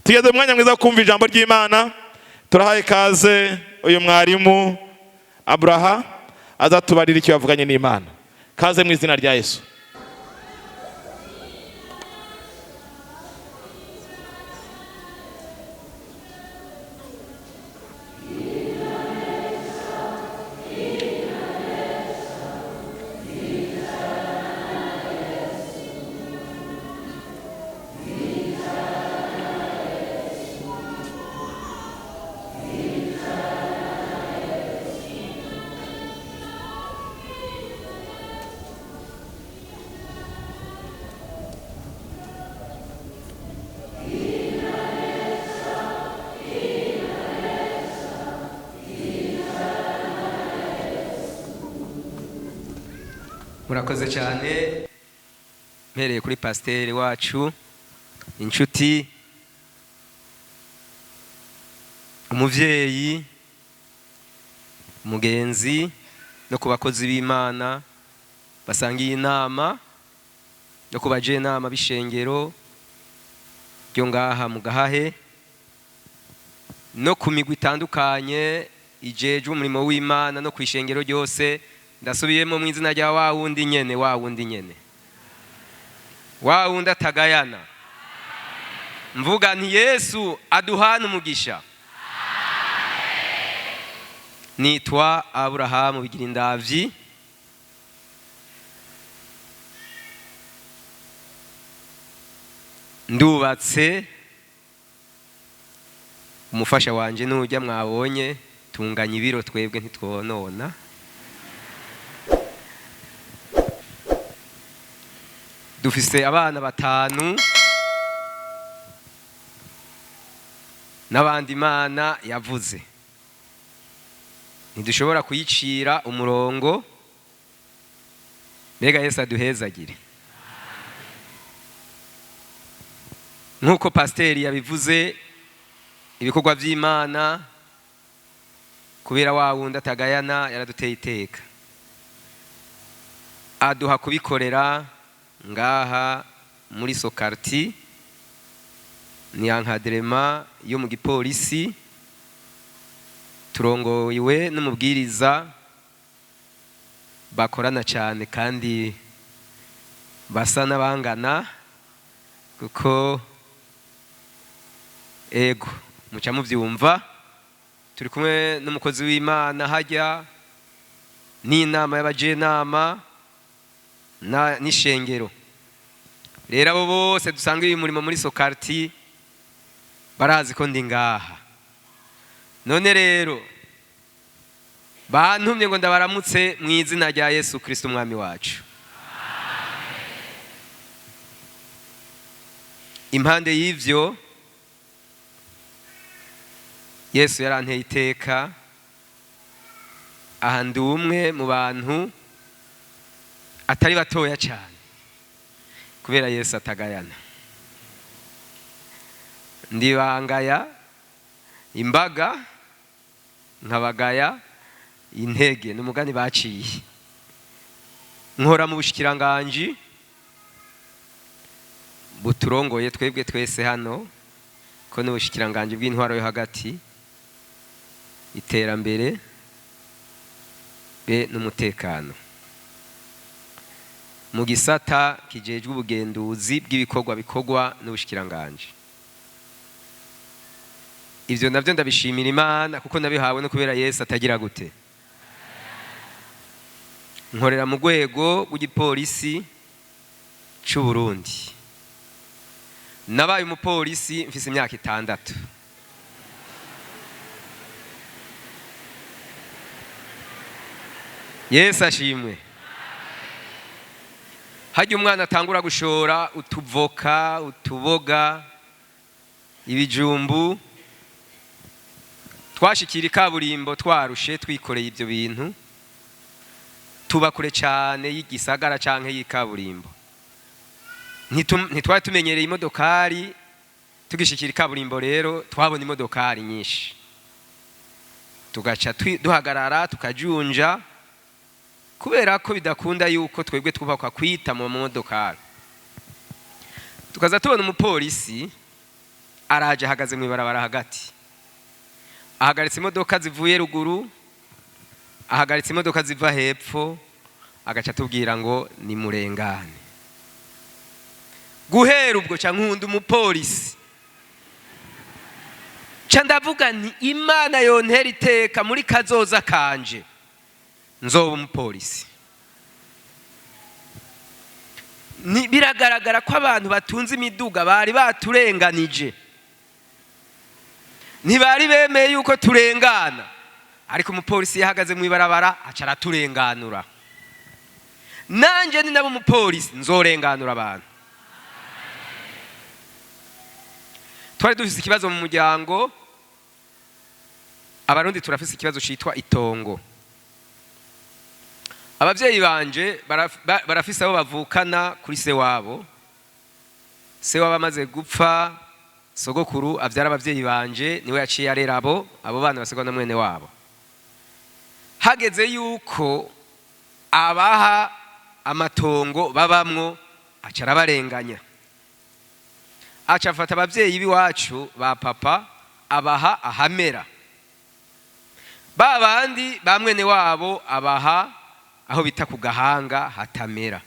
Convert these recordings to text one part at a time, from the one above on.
Tugeze mu mwanya mwiza wo kumva ijambo ry'Imana. Turahaye kaze uyu mwarimu Abraha azatubarira icyo yavuganye n'Imana. Kaze mu izina rya Yesu. Murakoze cyane. Mpereye kuri pasiteri wacu, inshuti, umuvyeyi, umugenzi, no ku bakozi b'Imana basangiye inama, no ku bajenama b'ishengero ryo ngaha mu Gahahe, no ku migwi itandukanye ijejwe umurimo w'Imana, no ku ishengero ryose. Ndasubiyemo mu izina rya wa wundi nyene, wa wundi nyene, wa wundi atagayana. Mvuga nti: Yesu aduhana umugisha. Nitwa Aburahamu Bigirindavyi. Ndubatse, umufasha wanje nujya mwabonye, tunganya ibiro, twebwe ntitwonona. Dufise abana batanu n'abandi Imana yavuze, ntidushobora kuyicira umurongo. Mbega Yesu aduhezagire. Nk'uko pasiteri yabivuze, ibikorwa by'Imana, kubera wa wundi atagayana, yaraduteye iteka aduha kubikorera ngaha muri Sokarti. Ni encadrement yo mu gipolisi, turongowe n'umubwiriza bakorana cyane kandi basa n'abangana, kuko ego muca mubyumva. Turi kumwe n'umukozi w'Imana hajya n'inama y'abajenama n'ishengero. Rero abo bose dusanga uyu murimo muri Sokarti barazi ko ndi ngaha. None rero bantumye ngo ndabaramutse mu izina rya Yesu Kristo umwami wacu. Impande y'ivyo, Yesu yaranteye iteka. Aha ndi umwe mu bantu atari batoya cyane, kubera Yesu atagayana. Ndibangaya imbaga nkabagaya intege, ni umugani baciye. Nkora mu bushikiranganji buturongoye twebwe twese hano, ko n'ubushikiranganji bw'intwaro yo hagati, iterambere be n'umutekano, mu gisata kijejwe ubugenduzi bw'ibikorwa bikorwa n'ubushikiranganji. Ivyo navyo ndabishimira Imana, kuko nabihawe no kubera Yesu atagira gute. Nkorera mu rwego rw'igipolisi c'u Burundi. Nabaye umupolisi mfise imyaka 6. Yesu ashimwe. Hajya umwana atangura gushora utuvoka, utuboga, ibijumbu, twashikira ikaburimbo twarushe, twikoreye ibyo bintu. Tuba kure cyane y'igisagara canke y'ikaburimbo. Ntitwari tumenyereye imodokari. Tugishikira ikaburimbo rero twabona imodokari nyinshi, tugaca duhagarara, tukajunja, kubera ko bidakunda yuko twebwe twubakwa kwita mu modokari. Tukaza tubona umupolisi. Araje, ahagaze mu ibarabara hagati, ahagaritse imodoka zivuye ruguru, ahagaritse imodoka ziva hepfo, agaca atubwira ngo nimurengane. Guhera ubwo ca nkunda umupolisi. Ca ndavuga nti: "Imana yontera iteka, muri kazoza kanje nzoba umupolisi." Biragaragara ko abantu batunze imiduga bari baturenganije, ntibari bemeye yuko turengana, ariko umupolisi yahagaze mu ibarabara aca araturenganura. Nanjye ni nabo umupolisi, nzorenganura abantu. Twari dufise ikibazo mu muryango. Abarundi turafise ikibazo citwa itongo. Abavyeyi banje barafise abo bavukana kuri se wabo. Se wabo amaze gupfa, sogokuru avyara abavyeyi banje niwe yaciye arera abo bana basigwa na mwene wabo. Hageze yuko abaha amatongo babamwo, aca arabarenganya, aca afata abavyeyi b'iwacu ba papa abaha ahamera, ba bandi ba mwene wabo abaha aho bita ku gahanga hatamera.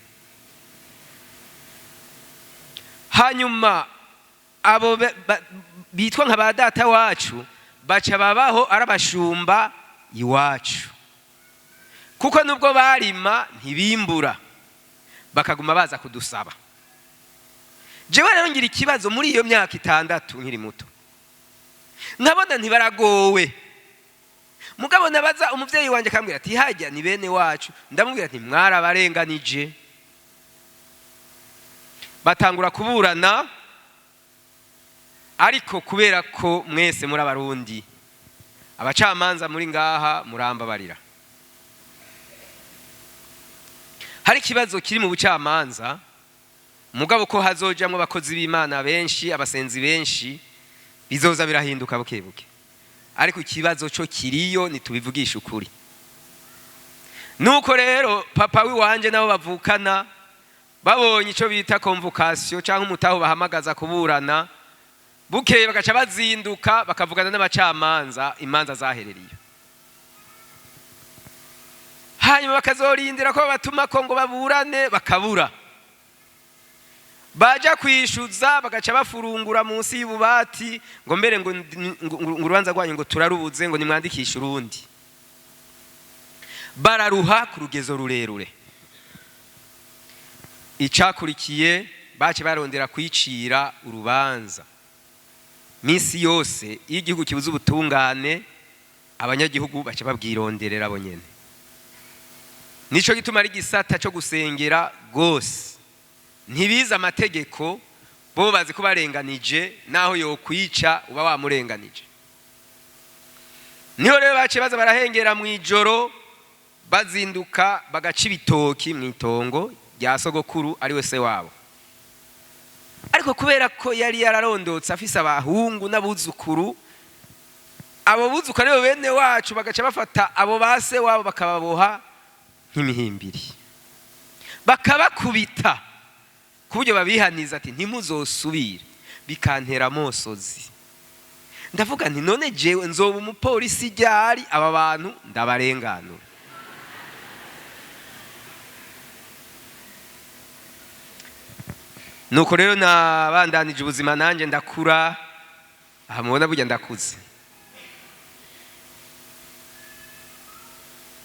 Hanyuma abo bitwa nka ba data wacu baca babaho ari abashumba iwacu, kuko nubwo barima ntibimbura, bakaguma baza kudusaba. Jewe rero ngira ikibazo muri iyo myaka 6 nkiri muto, nkabona ntibaragowe. Mugabo nabaza umuvyeyi wanje akambwira ati: "Hajya ni bene wacu." Ndamubwira ati: "Mwarabarenganije." Batangura kuburana, ariko kubera ko mwese muri abarundi, abacamanza muri ngaha murambabarira, hari ikibazo kiri mu bucamanza. Mugabo ko hazojamwo abakozi b'Imana benshi, abasenzi benshi, bizoza birahinduka buke buke, ariko ikibazo cyo kiriyo, ntitubivugisha ukuri. Nuko rero papa w'iwanje nabo bavukana babonye icyo bita convocation cyangwa umutaho bahamagaza kuburana, bukeye bagaca bazinduka bakavugana n'abacamanza imanza zaherereye, hanyuma bakazorindira ko babatuma ko ngo baburane, bakabura. Baja kwishyuza bagaca bafurungura munsi y'ububati ngo mbere ngo urubanza rwanyu ngo turarubuze, ngo nimwandikishe urundi. Bararuha ku rugezo rurerure. Icakurikiye, bace barondera kwicira urubanza. Minsi yose iyo igihugu kibuze ubutungane, abanyagihugu baca babwironderera bo nyene. Nico gituma ari igisata cyo gusengera gose. Ntibize amategeko, bo bazi ko barenganije, naho yokwica uba wamurenganije. Niho rero bace baza barahengera mu ijoro, bazinduka bagaca ibitoki mu itongo rya sogokuru ari we se wabo. Ariko kubera ko yari yararondotse afise abahungu n'abuzukuru, abo buzukuru aribo bene wacu, bagaca bafata abo ba se wabo bakababoha nk'imihimbiri, bakabakubita ku buryo babihaniza ati: "Ntimuzosubire." Bikantera amosozi. Ndavuga nti: "None jewe nzoba umupolisi ryari, aba bantu ndabarenganura?" Nuko rero nabandanije ubuzima, nanjye ndakura. Aha mubona burya ndakuze,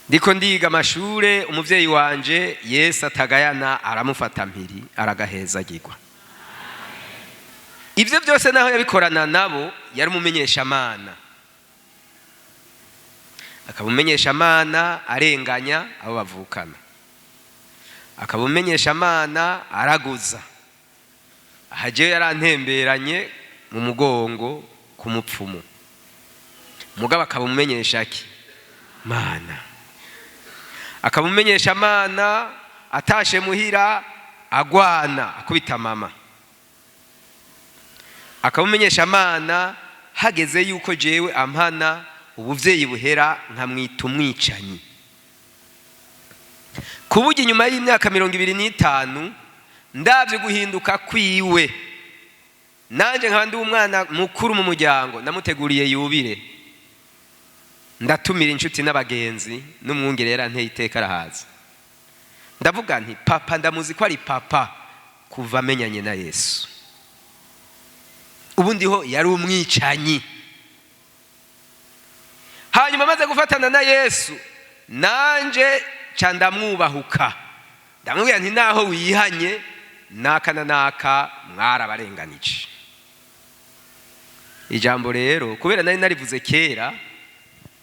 ndiko ndiga amashure. Umuvyeyi wanje Yesu atagayana aramufata mpiri, aragahezagirwa. Ibyo byose naho yabikorana nabo, yari umumenyeshamana, akaba umumenyeshamana arenganya abo bavukana, akaba umumenyeshamana araguza. Aha jewe yarantemberanye mu mugongo ku mupfumu, mugabo akaba umumenyesha ki mana, akaba umumenyeshamana atashe muhira agwana akubita mama, akaba umumenyeshamana hageze yuko jewe ampana ubuvyeyi buhera nkamwita umwicanyi. Kuburyo inyuma y'imyaka 25 ndavye guhinduka kwiwe. Nanjye nkaba ndi umwana mukuru mu muryango, ndamuteguriye yubile, ndatumira inshuti n'abagenzi, n'umwungere yaranteye iteka arahaza. Ndavuga nti: "Papa ndamuzi ko ari papa kuva amenyanye na Yesu. Ubundi ho yari umwicanyi, hanyuma amaze gufatana na Yesu, nanje ca ndamwubahuka." Ndamubwira nti: "Naho wihanye, naka na naka mwarabarenganije." Ijambo rero, kubera nari narivuze kera,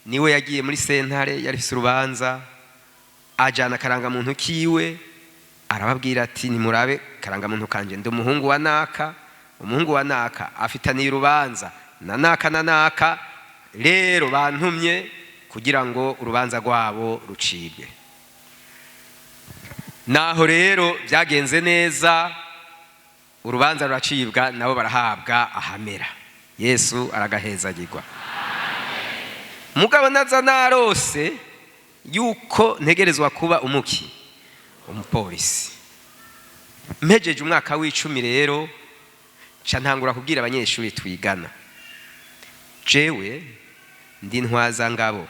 niwe yagiye muri sentare, yari ifise urubanza, ajana akarangamuntu kiwe, arababwira ati: "Nimurabe karangamuntu kanje, ndi umuhungu wa naka, umuhungu wa naka afitaniye urubanza na naka na naka. Rero bantumye kugira ngo urubanza rwabo rucibwe." Naho rero byagenze neza, urubanza ruracibwa, nabo barahabwa ahamera. Yesu aragahezagirwa. Mugabo naza narose yuko ntegerezwa kuba umuki, umupolisi. Mpejeje umwaka w'10 rero, nca ntangura kubwira abanyeshuri twigana: "Jewe ndi ntwazangabo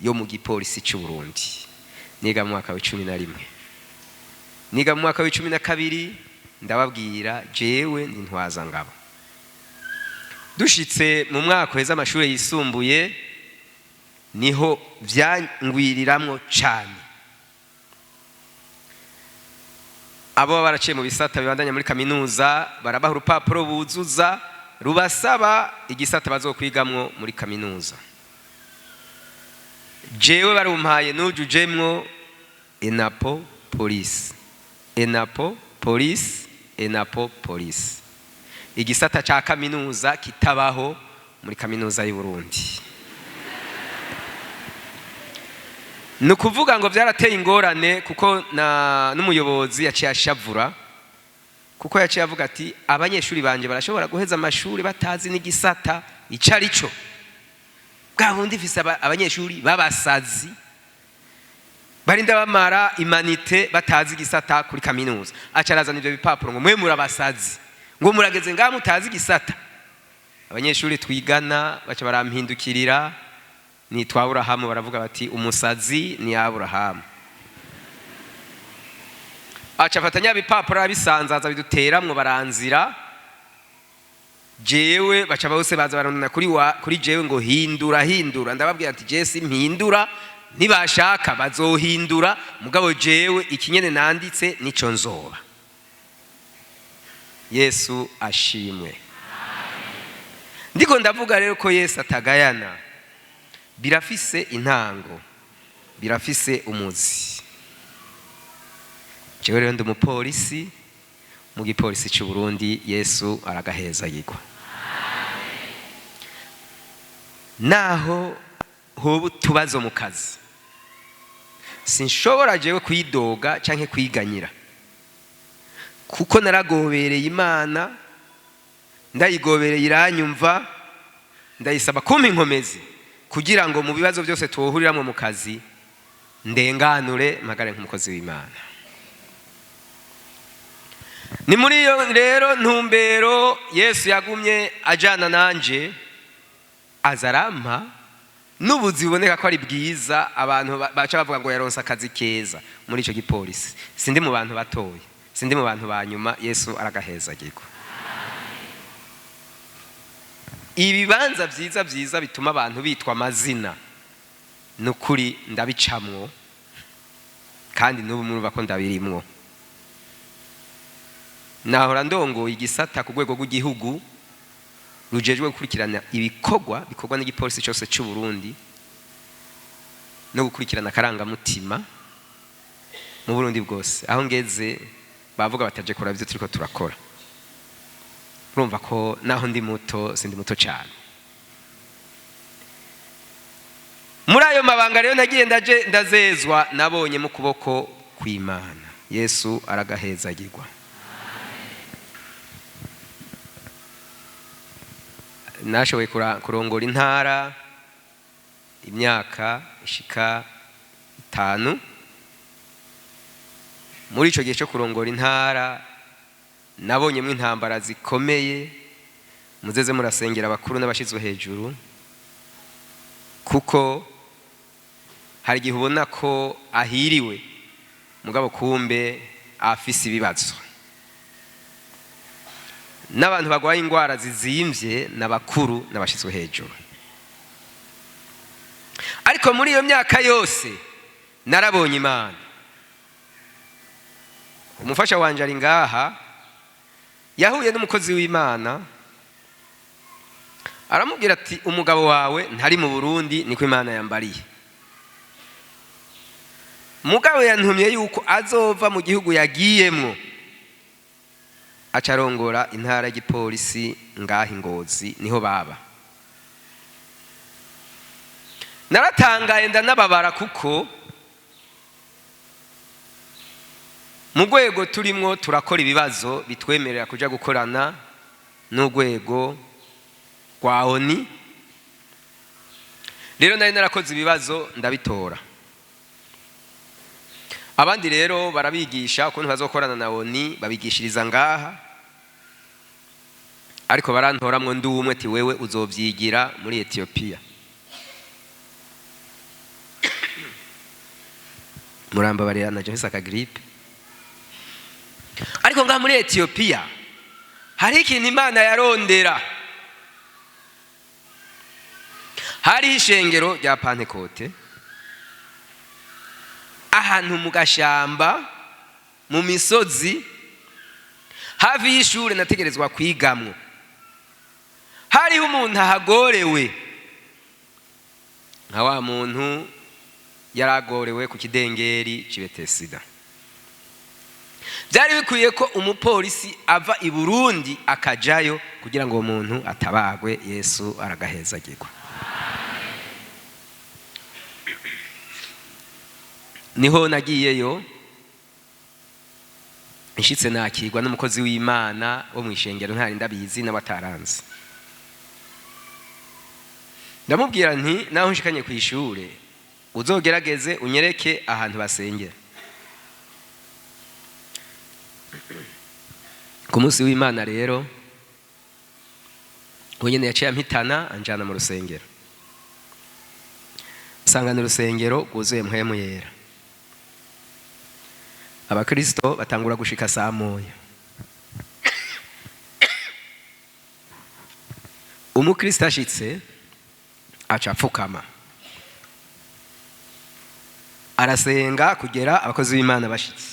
yo mu gipolisi cy'u Burundi." Niga mu mwaka w'11, niga mu mwaka w'12, ndababwira: "Jewe ndi ntwazangabo." Dushitse mu mwaka uheze amashuri yisumbuye, niho byangwiriramwo cyane. Abo baba baraciye mu bisata bibandanya muri kaminuza, barabaha urupapuro buzuza rubasaba igisata bazokwigamwo muri kaminuza. Jewe barumpaye, nujujemwo ENAPO polisi, ENAPO polisi, ENAPO polisi, igisata ca kaminuza kitabaho muri Kaminuza y'u Burundi. Ni ukuvuga ngo byarateye ingorane, kuko n'umuyobozi yaciye ashavura, kuko yaciye avuga ati: "Abanyeshuri banje barashobora guheza amashuri batazi n'igisata icyo ari cyo. Bwa bundi mfise abanyeshuri b'abasazi barinda bamara humanités batazi igisata kuri kaminuza." Aca arazana ivyo bipapuro ngo: "Mwe murabasazi, ngo murageze ngaha mutazi igisata." Abanyeshuri twigana baca barampindukirira, nitwa Aburahamu, baravuga bati: "Umusazi ni Aburahamu." Aca afata nyabipapuro, arabisanzaza, biduteramwo, baranzira. Jewe baca bose baza barondana kuri jewe ngo: "Hindura, hindura." Ndababwira ati: "Je simpindura, nibashaka bazohindura, mugabo jewe ikinyene nanditse nico nzoba." Yesu ashimwe. Ndiko ndavuga rero ko Yesu atagayana. Birafise intango, birafise umuzi. Jewe rero ndi umupolisi mu gipolisi cy'u Burundi. Yesu aragaheza yigwa. Naho hoba utubazo mu kazi, sinshobora jewe kwidoga canke kwiganyira, kuko naragobereye Imana, ndayigobereye iranyumva. Ndayisaba kumpa inkomezi kugira ngo mu bibazo byose tuwuhuriramo mu kazi ndenganure, mpagare nk'umukozi w'Imana. Ni muri iyo rero ntumbero Yesu yagumye ajana nanje, aza arampa n'ubuzi buboneka ko ari bwiza. Abantu baca bavuga ngo yaronse akazi keza muri icyo gipolisi. Sindi mu bantu batoya, sindi mu bantu ba nyuma. Yesu aragahezagirwa. Ibibanza byiza byiza bituma abantu bitwa amazina, ni ukuri ndabicamwo, kandi n'ubu murumva ko ndabirimwo. Nahora ndongoye igisata ku rwego rw'igihugu rujejwe gukurikirana ibikorwa bikorwa n'igipolisi cyose cy'u Burundi no gukurikirana akarangamutima mu Burundi bwose. Aho ngeze bavuga bataje kora ibyo turiko turakora. Urumva ko naho ndi muto, sindi muto cyane. Muri ayo mabanga rero nagiye ndaje ndazezwa, nabonye mu kuboko kw'Imana. Yesu aragahezagirwa. Nashoboye kurongora intara imyaka ishika 5. Muri ico gihe cyo kurongora intara, nabonyemo intambara zikomeye. Muzeze murasengera abakuru n'abashyizwe hejuru, kuko hari igihe ubona ko ahiriwe mugabo kumbe afise ibibazo. N'abantu barwaye indwara zizimvye n'abakuru n'abashyizwe hejuru. Ariko muri iyo myaka yose narabonye Imana. Umufasha wanje ari ngaha, yahuye n'umukozi w'Imana aramubwira ati umugabo wawe ntari mu Burundi, niko Imana yambariye, mugabo yantumye yuko azova mu gihugu yagiyemwo acarongora intara y'igipolisi ngaha Ngozi, niho baba. Naratangaye ndanababara, kuko mu rwego turimwo turakora ibibazo bitwemerera kuja gukorana n'urwego rwa ONU. Rero nari narakoze ibibazo ndabitora. Abandi rero barabigisha ukuntu bazokorana na ONU, babigishiriza ngaha, ariko barantoramwo ndi umwe, ati wewe uzovyigira muri Ethiopia. Murambabarira naje mfise akagripe. Ariko ngaha muri Ethiopia hari ikintu Imana yarondera. Hari ishengero rya Pentekote ahantu mu gashamba mu misozi hafi y'ishure nategerezwa kwigamwo. Hariho umuntu ahagorewe, nka wa muntu yaragorewe ku kidengeri c'i Betesida. Byari bikwiye ko umupolisi ava i Burundi akajayo kugira ngo uwo muntu atabagwe. Yesu aragahezagirwa. Niho nagiyeyo, nshitse nakirwa n'umukozi w'Imana wo mw'ishengero, ntari ndabizi n'abataranzi. Ndamubwira nti naho nshikanye kw'ishure uzogerageze unyereke ahantu basengera. Ku munsi w'Imana rero we nyene yaciye ampitana anjana mu rusengero. Nsanga urusengero rwuzuye mpwemu yera. Abakristo batangura gushika saa moya. Umukristo ashitse aca apfukama arasenga kugera abakozi b'Imana bashitse.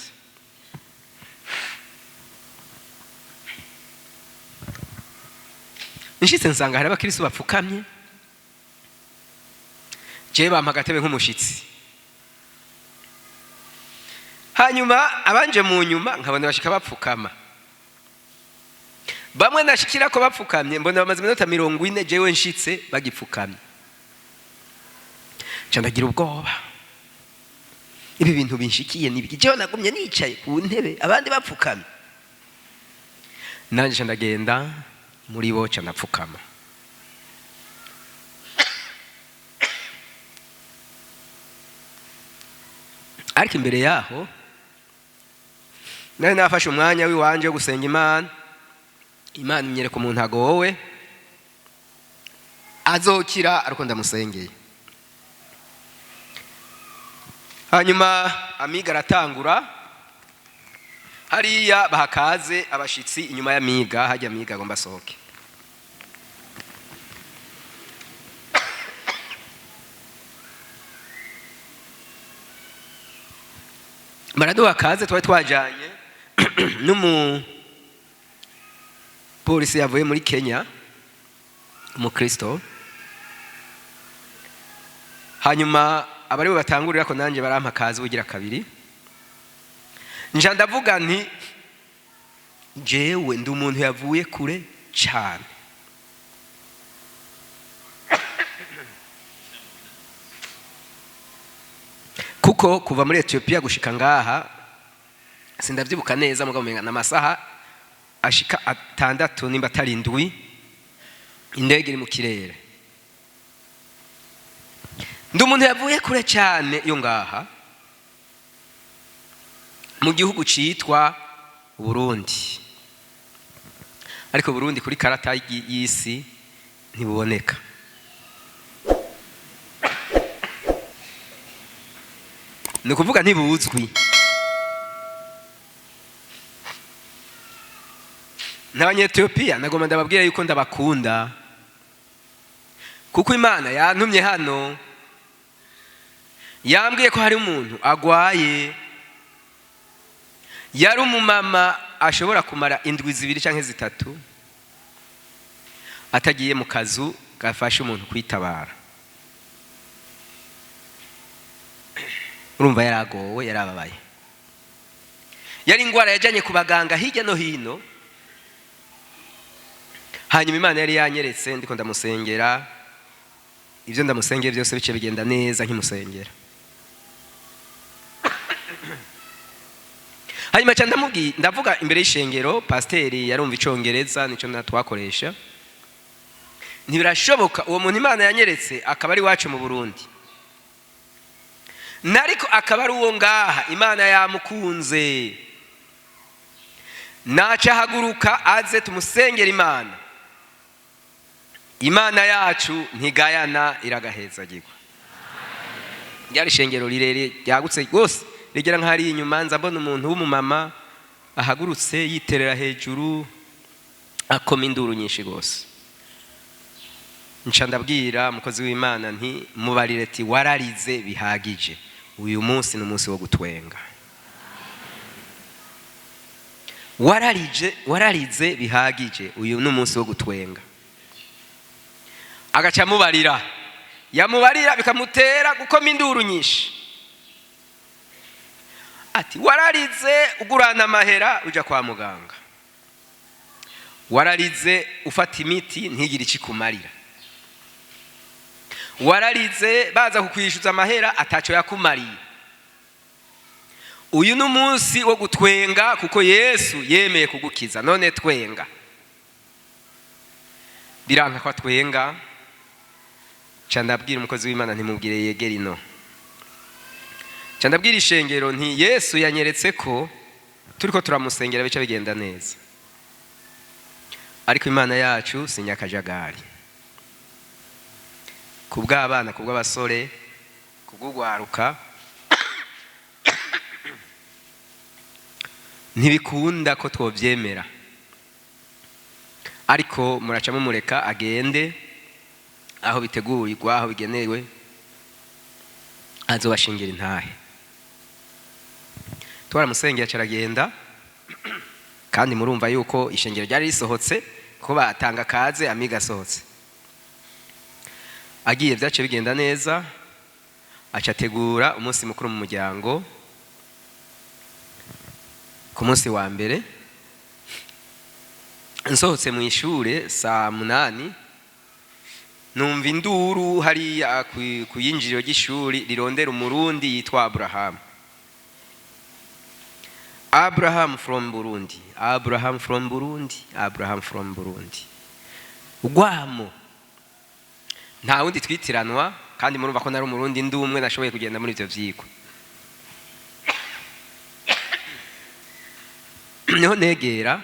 Nshitse nsanga hari abakristo bapfukamye, jewe bampa agatebe nk'umushitsi. Hanyuma abanje mu nyuma nkabona bashika bapfukama, bamwe nashikira ko bapfukamye mbona bamaze iminota 40 jewe nshitse bagipfukamye. Nca ndagira ubwoba, ibi bintu binshikiye nibiki? Jewe nagumye nicaye ku ntebe abandi bapfukamye, nanje nca ndagenda muri bo nca ndapfukama. Ariko imbere yaho nari nafashe umwanya w'iwanje wo gusenga Imana. Imana inyereka umuntu agowe azokira ariko ndamusengeye. Hanyuma amiga aratangura, hariya bahakaze abashitsi inyuma y'amiga, hajya amiga agomba asohoke. Baraduha kaze, twari twajanye n'umu polisi yavuye muri Kenya, umukristo. Hanyuma abari bo batangurira ko nanje barampa kaze ubugira kabiri. Nja ndavuga nti jewe ndi umuntu yavuye kure cyane, kuko kuva muri Ethiopia gushika ngaha sindavyibuka neza, mugabo umenga n'amasaha ashika 6 nimba atari 7, indege iri mu kirere. Ndi umuntu yavuye kure cyane yo ngaha mu gihugu citwa Burundi. Ariko Burundi kuri karata y'isi ntibuboneka. Ni ukuvuga ntibuzwi. N'Abanyetiyopiya nagomba ndababwira yuko ndabakunda, kuko Imana yantumye hano, yambwiye ko hari umuntu agwaye, yari umumama ashobora kumara indwi 2 canke 3 atagiye mu kazu gafasha umuntu kwitabara. Urumva yaragowe, yarababaye, yari ingwara yajanye ku baganga hirya no hino. Hanyuma Imana yari yanyeretse ndiko ndamusengera, ibyo ndamusengera byose bice bigenda neza nkimusengera. Hanyuma cyane ndamubwiye, ndavuga imbere y'ishengero, pasiteri yarumva icongereza nico natwakoresha, ntibirashoboka uwo muntu Imana yanyeretse akaba ari wacu mu Burundi, nariko akaba ari uwo ngaha Imana yamukunze, naca ahaguruka aze tumusengera Imana. Imana yacu ntigayana, iragahezagirwa. Ryari ishengero rirerire ryagutse rwose, rigera nk'ahari inyuma. Nza mbona umuntu w'umumama ahagurutse yiterera hejuru, akoma induru nyinshi rwose. Nca ndabwira umukozi w'Imana nti mubarire ati wararize bihagije, uyu munsi ni umunsi wo gutwenga. Wararize bihagije, uyu ni umunsi wo gutwenga. Agaca amubarira, yamubarira bikamutera gukoma induru nyinshi, ati wararize ugurana amahera uja kwa muganga, wararize ufata imiti ntigire ikikumarira, wararize baza kukwishyuza amahera ataco yakumariye. Uyu ni umunsi wo gutwenga kuko Yesu yemeye kugukiza, none twenga. Biranka ko atwenga. Ca ndabwira umukozi w'Imana ntimubwire yegere ino. Ca ndabwira ishengero nti Yesu yanyeretse ko turiko turamusengera bica bigenda neza, ariko Imana yacu si nyakajagari. Kubw'abana, kubw'abasore, kubw'ugwaruka ntibikunda ko twovyemera, ariko muraca mumureka agende aho bitegurirwa, aho bigenewe, azobashingira intahe. Twaramusengera caragenda, kandi murumva yuko ishengero ryari risohotse ko batanga kaze amiga asohotse. Agiye byace bigenda neza, aca ategura umunsi mukuru mu muryango. Ku munsi wa mbere nsohotse mu ishure saa 8, numva induru hariya ku yinjiriro ry'ishuri rirondera umurundi yitwa Abraham. Abraham from Burundi, Abraham from Burundi, Abraham from Burundi. Ugwamo nta wundi twitiranwa, kandi murumva ko nari umurundi ndi umwe nashoboye kugenda muri ivyo vyigwa. Niho negera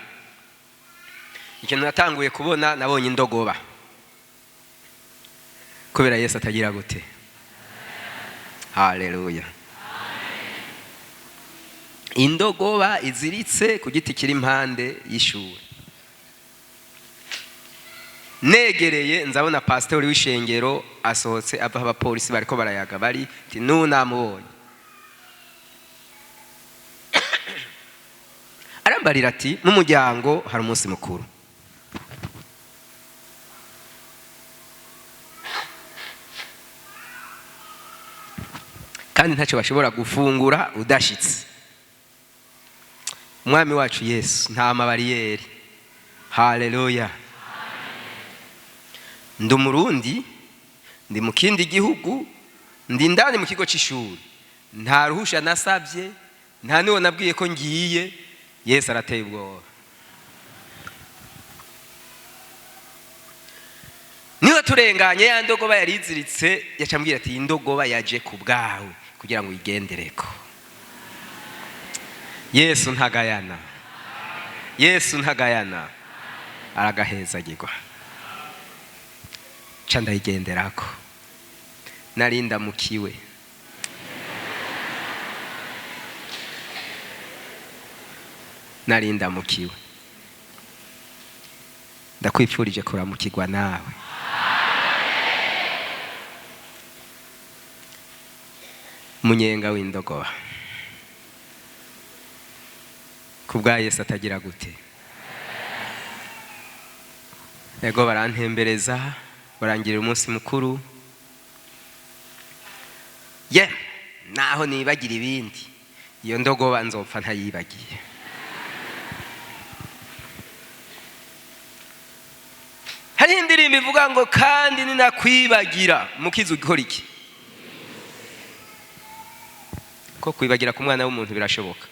ikintu natanguye kubona, nabonye indogoba. Kubera Yesu atagira gute? Haleluya. Indogoba iziritse ku giti kiri impande y'ishuri. Negereye nzabona pastori w'ishengero asohotse ava aho abapolisi bariko barayaga bari, ati nu namubonye. Arambarira ati mu muryango hari umunsi mukuru. Kandi ntacyo bashobora gufungura udashitse. Umwami wacu Yesu nta mabariyeri. Haleluya. Ndi umurundi, ndi mu kindi gihugu, ndi ndani mu kigo c'ishuri, nta ruhusha nasabye, nta n'uwo nabwiye ko ngiye. Yesu arateye ubwoba. Niba turenganye ya ndogoba yari iziritse, yaca ambwira ati iyi ndogoba yaje ku bwawe kugira ngo uyigendereko. Yesu ntagayana, Yesu ntagayana. Aragahezagirwa. Ca ndayigenderako, nari ndamukiwe. Nari ndamukiwe. Ndakwifurije kuramukirwa nawe. Munyenga w'indogoba, kubwa Yesu atagira gute? Ego, barantembereza, barangirira umunsi mukuru. Ye naho nibagira ibindi, iyo ndogoba nzopfa ntayibagiye. Hariho indirimbo ivuga ngo kandi ninakwibagira mukizi ukora iki? Ko kwibagira ku mwana w'umuntu birashoboka,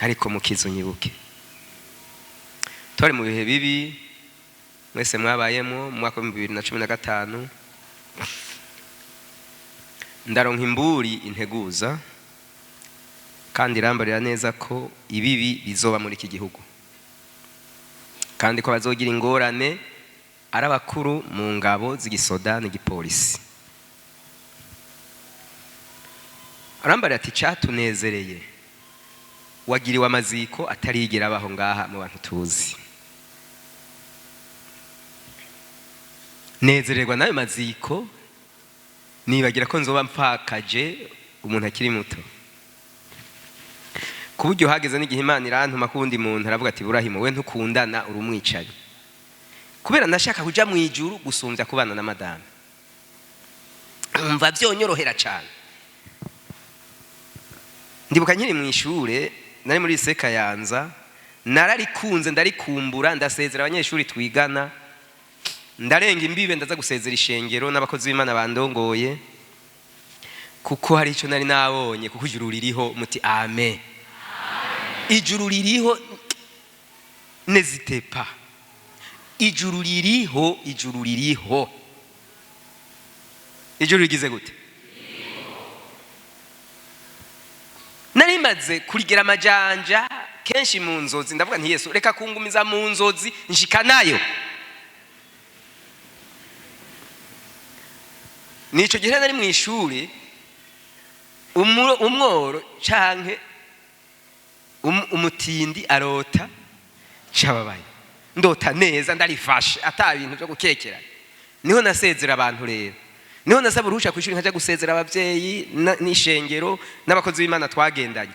ariko mukizi unyibuke. Twari mu bihe bibi mwese mwabayemo mu mwaka wa 2015. Ndaronka imburi integuza kandi irambarira neza ko ibibi bizoba muri iki gihugu, kandi ko bazogira ingorane ari abakuru mu ngabo z'igisoda n'igipolisi. Arambarira ati catunezereye, wagiriwe amaziko atarigera abaho ngaha mu bantu tuzi. Nezererwa n'ayo maziko, nibagira ko nzoba mpfakaje umuntu akiri muto. Ku buryo hageze n'igihe Imana irantuma ko uwundi muntu aravuga ati Burahimu, we ntukundana, uri umwicanyi. Kubera nashaka kuja mu ijuru gusumbya kubana na madame, umva byonyorohera cyane. Ndibuka nkiri mu ishure, nari muri lycée Kayanza, nararikunze ndarikumbura, ndasezera abanyeshuri twigana, ndarenga imbibe ndaza gusezera ishengero n'abakozi b'Imana bandongoye, kuko hari icyo nari nabonye, kuko ijuru ririho. Muti amen. Ijuru ririho, n'hésitez pas. Ijuru ririho, ijuru ririho. Ijuru rigize gute? Nari maze kurigera amajanja kenshi mu nzozi, ndavuga nti Yesu reka kungumiza mu nzozi nshika nayo. Nico gihe nari mu ishuri, umworo canke umutindi arota cababaye, ndota neza ndarifashe ata bintu byo gukekeranya. Niho nasezera abantu rero, niho nasaba uruhusha kwishuri nkaja gusezera abavyeyi n'ishengero n'abakozi b'Imana twagendanye.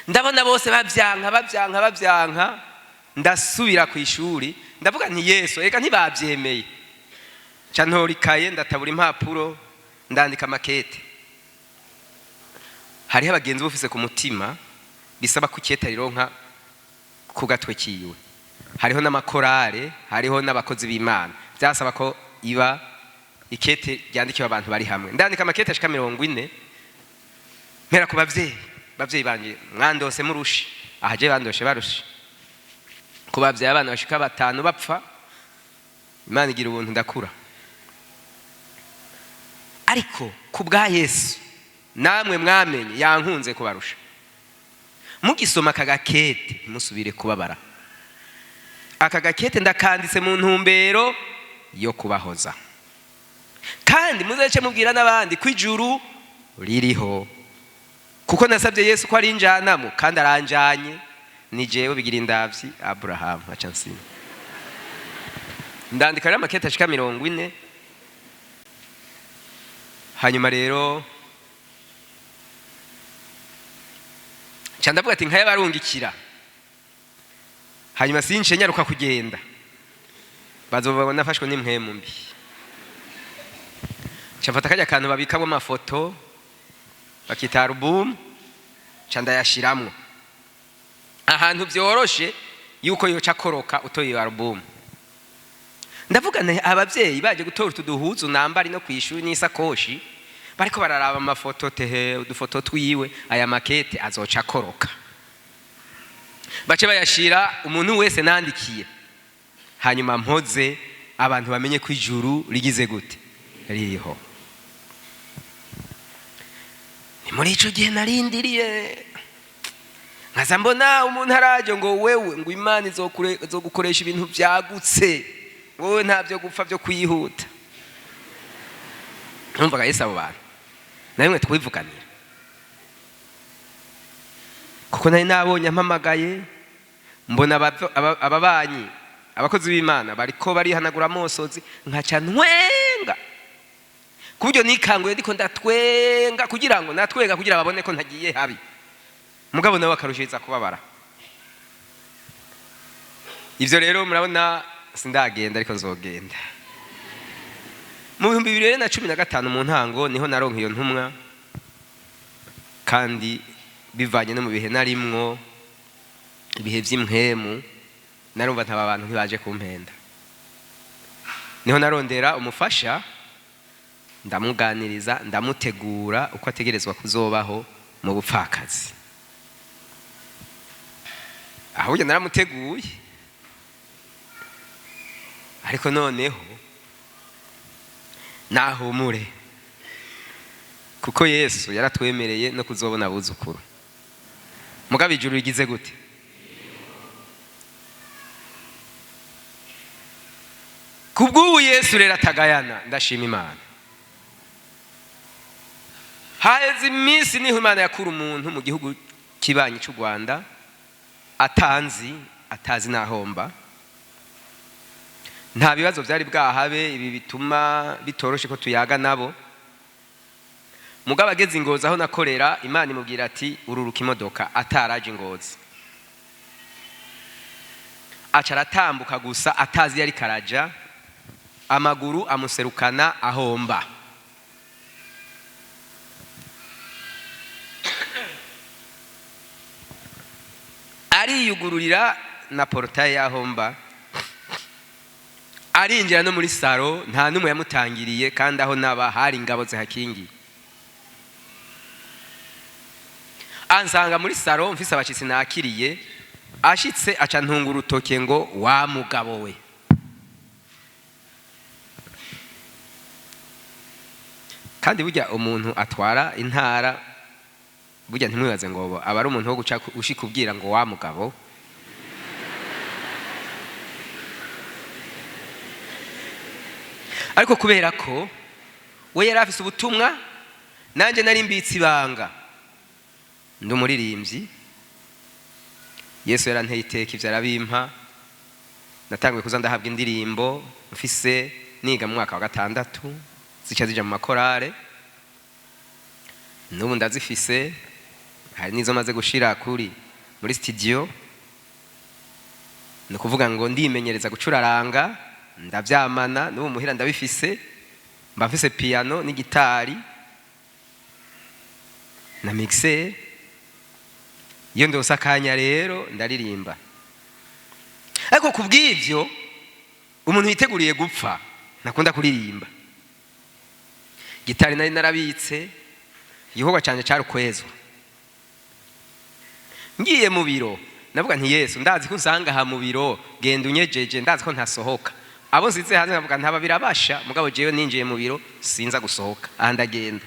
Ndabona bose bavyanka bavyanka bavyanka, ndasubira kwishuri ndavuga nti Yesu reka ntibavyemeye. Ca ntorikaye ndatabura impapuro ndandika makete. Hariho abagenzi bufise ku mutima bisaba ko ikete rironka ku gatwe kiwe, hariho n'amakorale, hariho n'abakozi b'Imana, byasaba ko iba ikete ryandikiwe abantu bari hamwe. Ndandika amakete ashika 40, mpera ku bavyeyi. Bavyeyi banje mwandose murushe, aha je bandoshe barushe, ku bavyeyi abana bashika 5 bapfa, Imana igira ubuntu ndakura. Ariko ku bwa Yesu namwe mwamenye yankunze kubarusha. Mugisoma aka gakete ntimusubire kubabara. Aka gakete ndakanditse mu ntumbero yo kubahoza, kandi muzece mubwira n'abandi ko ijuru ririho, kuko nasabye Yesu ko ari injanamo kandi aranjanye. Ni jewe bigira indavyi Abraham aca nsina. Ndandika rero amakete ashika 40. Hanyuma rero nca ndavuga ati nkayabarungikira, hanyuma since nyaruka kugenda bazobabona nafashwe n'impwemu mbi. Nca mfata karya kantu babikamwo amafoto bakita album, nca ndayashiramwo ahantu vyoroshe yuko yoca akoroka utoye iyo album. Ndavuga nti abavyeyi baje gutora utu duhuzu nambari no kwishuri n'isakoshi, bariko bararaba amafoto, tehe udufoto twiwe, aya makete azoca akoroka, bace bayashira umuntu wese nandikiye, hanyuma mpoze abantu bamenye ko ijuru rigize gute ririho. Ni muri ico gihe narindiriye Nkaza mbona umuntu araje ngo wewe, ngo Imana izogukoresha ibintu byagutse, wowe nta byo gupfa byo kwihuta. Numvaga Yesu abo bantu na rimwe twivuganira, kuko nari nabonye ampamagaye, mbona ababanyi, abakozi b'Imana bariko barihanagura amosozi, nkaca ntwenga ku buryo nikanguye ndiko ndatwenga, kugira ngo natwenga kugira babone ko ntagiye habi, mugabo nawe akarushiriza kubabara. Ivyo rero murabona sindagenda, ariko nzogenda. Mu 2015 mu ntango niho naronka iyo ntumwa, kandi bivanye no mu bihe narimwo, ibihe vy'impwemu, narumva ntaba abantu ntibaje kumpenda. Niho narondera umufasha, ndamuganiriza, ndamutegura uko ategerezwa kuzobaho mu bupfakazi. Ahubwo naramuteguye, ariko noneho nahumure, kuko Yesu yaratwemereye no kuzobona abuzukuru. Mugabo ijuru rigize gute? Kubw'ubu Yesu rero atagayana, ndashima Imana. Haheze iminsi niho Imana yakura umuntu mu gihugu kibanyi cy'u Rwanda, atanzi, atazi nahomba, nta bibazo byari bwahabe ibi bituma bitoroshe ko tuyaga nabo. Mugabo ageze Ingozi aho nakorera, Imana imubwira ati ururuka imodoka. Ataraje Ingozi, aca aratambuka gusa atazi yari karaja, amaguru amuserukana ahomba. Ariyugururira na portaye y'ahomba, arinjira no muri saro, nta n'umwe yamutangiriye, kandi aho naba hari ingabo zihakingiye. Ansanga muri saro mfise abashitsi nakiriye, ashitse aca ntunga urutoke ngo wa mugabo we. Kandi burya umuntu atwara intara, burya ntimwibaze ngo aba ari umuntu wo guca ushika ubwira ngo wa mugabo. Ariko kubera ko we yari afise ubutumwa, nanjye nari mbitse ibanga, ndi umuririmbyi, Yesu yaranteye iteka, ivyo arabimpa. Natanguye kuza ndahabwa indirimbo mfise niga mu mwaka wa 6, zica zija mu makorale, n'ubu ndazifise, hari n'izo maze gushira kuri muri studio. Ni ukuvuga ngo ndimenyereza gucuraranga, ndavyamana, n'ubu muhira ndabifise, mba mfise piano n'igitari na mixer. Iyo ndose akanya rero ndaririmba. Ariko kubw'ivyo umuntu yiteguriye gupfa ntakunda kuririmba. Gitari nari narabitse, igikorwa canje cari ukwezwa. Ngiye mu biro navuga nti Yesu, ndazi ko unsanga aha mu biro, genda unyejeje, ndazi ko ntasohoka. Abo nsize hanze nkavuga ntaba birabasha, mugabo jewe ninjiye mu biro sinza gusohoka, aha ndagenda.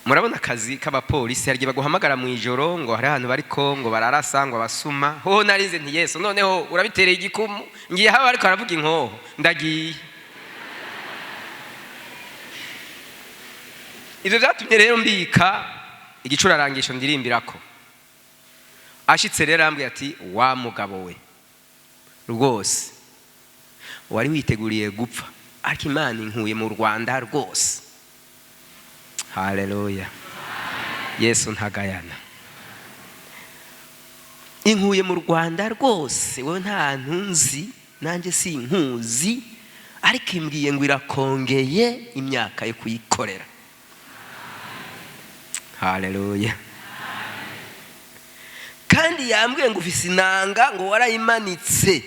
Murabona akazi k'abapolisi, hari igihe baguhamagara mu ijoro ngo hari ahantu bariko ngo bararasa ngo abasuma. Hoho narinze nti Yesu, noneho urabitereye igikumu, ngiye haba bariko baravuga inkoho, ndagiye. Ivyo vyatumye rero mbika igicurarangisho ndirimbirako. Ashitse rero arambwira ati wa mugabo we, rwose wari witeguriye gupfa, ariko Imana inkuye mu Rwanda rwose. Haleluya, Yesu ntagayana. Inkuye mu Rwanda rwose, wewe nta ntunzi nanjye sinkuzi, ariko imbwiye ngo irakongeye imyaka yo kuyikorera. Haleluya. Kandi yambwiye ngo ufise inanga ngo warayimanitse,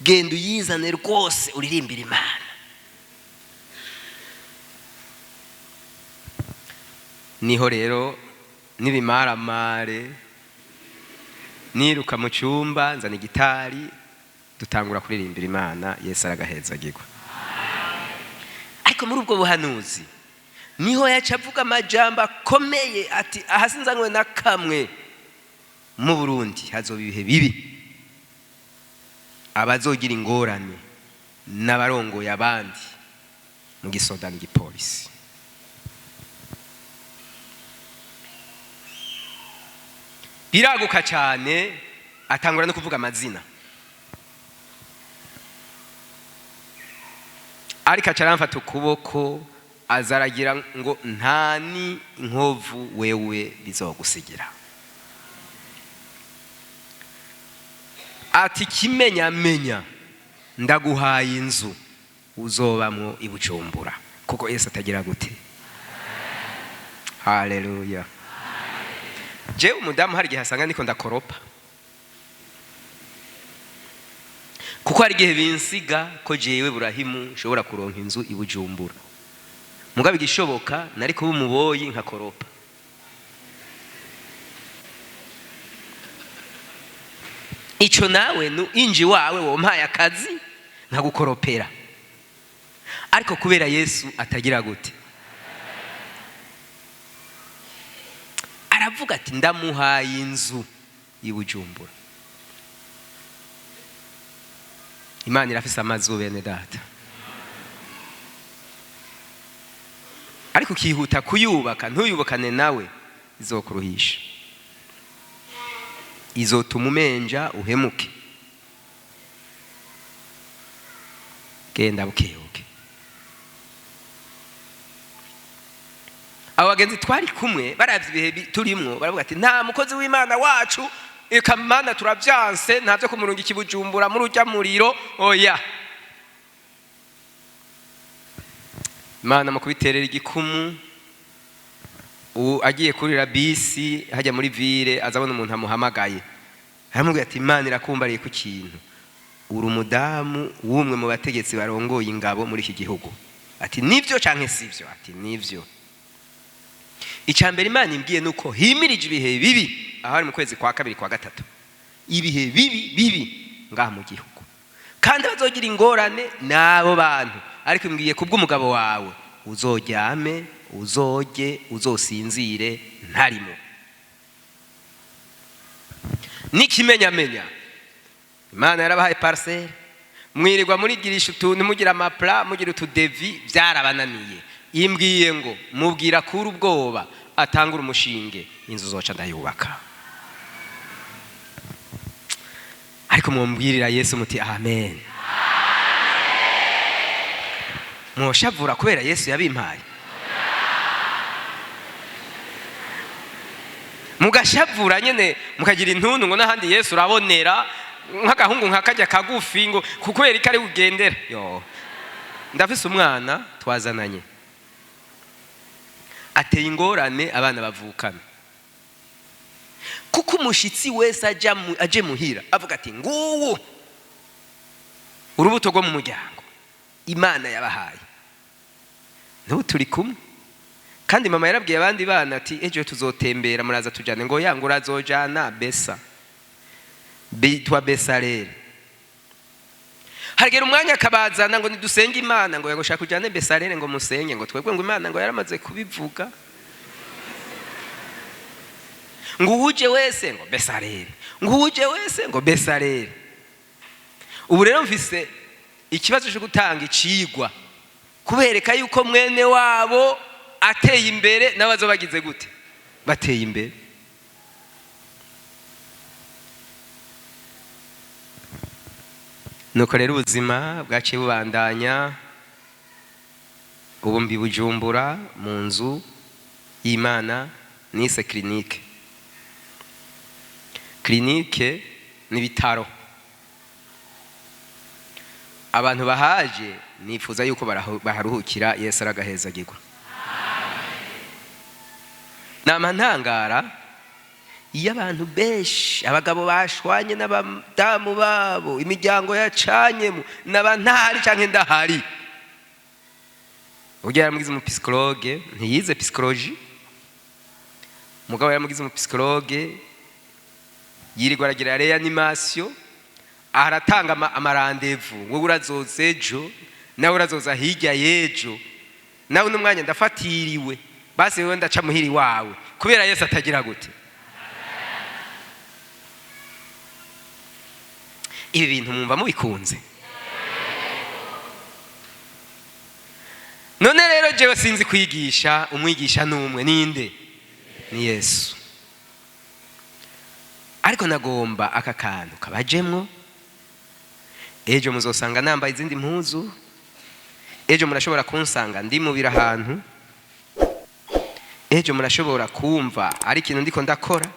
genda uyizane rwose uririmbire Imana. Niho rero n'ibimaramare niruka mu cyumba nzana igitari, dutangura kuririmbira Imana. Yesu aragahezagirwa. Ariko muri ubwo buhanuzi Niho yaca avuga amajambo akomeye ati: "Aha sinzanywe na kamwe, mu Burundi hazoba ibihe bibi, abazogira ingorane n'abarongoye abandi mu gisoda n'igipolisi." Biraguka cyane, atangura no kuvuga amazina, ariko aca aramfata ukuboko, aza aragira ngo: "Nta ni inkovu wewe bizogusigira." Ati: "Kimenyamenya, ndaguhaye inzu uzobamwo i Bujumbura, kuko Yesu atagira gute." Haleluya! Jewe umudamu hari igihe asanga niko ndakoropa, kuko hari igihe binsiga ko jewe Burahimu nshobora kuronka inzu i Bujumbura, mugabo igishoboka nari kuba umuboyi nkakoropa. Ico nawe nu inji wawe wompaye akazi nkagukoropera, ariko kubera Yesu atagira gute, aravuga ati: "Ndamuhaye inzu i Bujumbura." Imana irafise amazu, bene data, ariko ukihuta kuyubaka ntuyubakane nawe, izokuruhisha, izotuma umenja uhemuke. Genda bukebuke. Abo bagenzi twari kumwe baravye ibihe turimwo, baravuga ati: "Nta mukozi w'Imana wacu, eka Mana turavyanse, ntavyo kumurunga ikibujumbura muri urya muriro, oya." Imana mu kubiterera igikumu, ubu agiye kurira bisi hajya muri ville, azabona umuntu amuhamagaye, aramubwira ati: "Imana irakumbariye ku kintu, uri umudamu w'umwe mu bategetsi barongoye ingabo muri iki gihugu." Ati: "Nivyo canke sivyo?" Ati: "Nivyo." Icya mbere Imana imbwiye nuko himirije ibihe bibi, aho ari mu kwezi kwa kabiri, kwa gatatu, ibihe bibi bibi ngaha mu gihugu, kandi bazogira ingorane n'abo bantu, ariko imbwiye kubw'umugabo wawe uzoryame, uzoge, uzosinzire ntarimo. N'ikimenyamenya, Imana yarabahaye parcelle, mwirirwa murigirisha utuntu, mugira amapla, mugira utudevi, byarabananiye. Imbwiye ngo mubwira kuri ubwoba atangura umushinge, inzu zoca ndayubaka. Ariko mumbwirira Yesu muti amen. Mwoshavura kubera Yesu yabimpaye, mugashavura nyene mukagira intuntu ngo n'ahandi Yesu urabonera nk'agahungu nka kajya kagufi, ngo kubera ko ari ugendera. Yo, ndafise umwana twazananye ateye ingorane abana bavukana, kuko umushitsi wese aje muhira avuga ati: "Nguwu urubuto rwo mu muryango Imana yabahaye." N'ubu turi kumwe, kandi mama yarabwiye abandi bana ati: "Ejo tuzotembera, muraza tujyane." Ngo ya ngo urazojana besa bitwa Besarere. Haragera umwanya akabazana ngo nidusenge Imana, ngo yagoshaka kujyane Besarere ngo musenge, ngo twebwe ngo Imana ngo yaramaze kubivuga, ngo uwuje wese ngo Besarere, ngo uwuje wese ngo Besarere. Ubu rero mfise ikibazo cyo gutanga icigwa kubereka yuko mwene wabo ateye imbere n'abazo bagize gute, bateye imbere. Nuko rero ubuzima bwaciye bubandanya. Ubu mbi Bujumbura mu nzu y'Imana nise clinique. Clinique ni ibitaro, abantu bahaje nifuza yuko baharuhukira. Yesu aragahezagirwa. Nama ntangara iyo abantu benshi, abagabo bashwanye n'abadamu babo, imiryango yacanyemo, naba ntahari canke ndahari. Uburyo yaramugize umupsikologe, ntiyize psychologie, mugabo yaramugize umupsikologe, yirirwa aragira reanimation, aratanga amarandevu: wowe urazoza ejo, nawe urazoza hirya y'ejo. Nawe n'umwanya ndafatiriwe, basi wewe ndaca muhiri wawe kubera Yesu atagira gute. Ibi bintu mwumva mubikunze? None rero jewe sinzi kwigisha, umwigisha n'umwe ninde? Ni Yesu. Ariko nagomba aka kantu kabajemwo. Ejo muzosanga nambaye izindi mpuzu, ejo murashobora kunsanga ndi mubira ahantu, ejo murashobora kumva ari ikintu ndiko ndakora.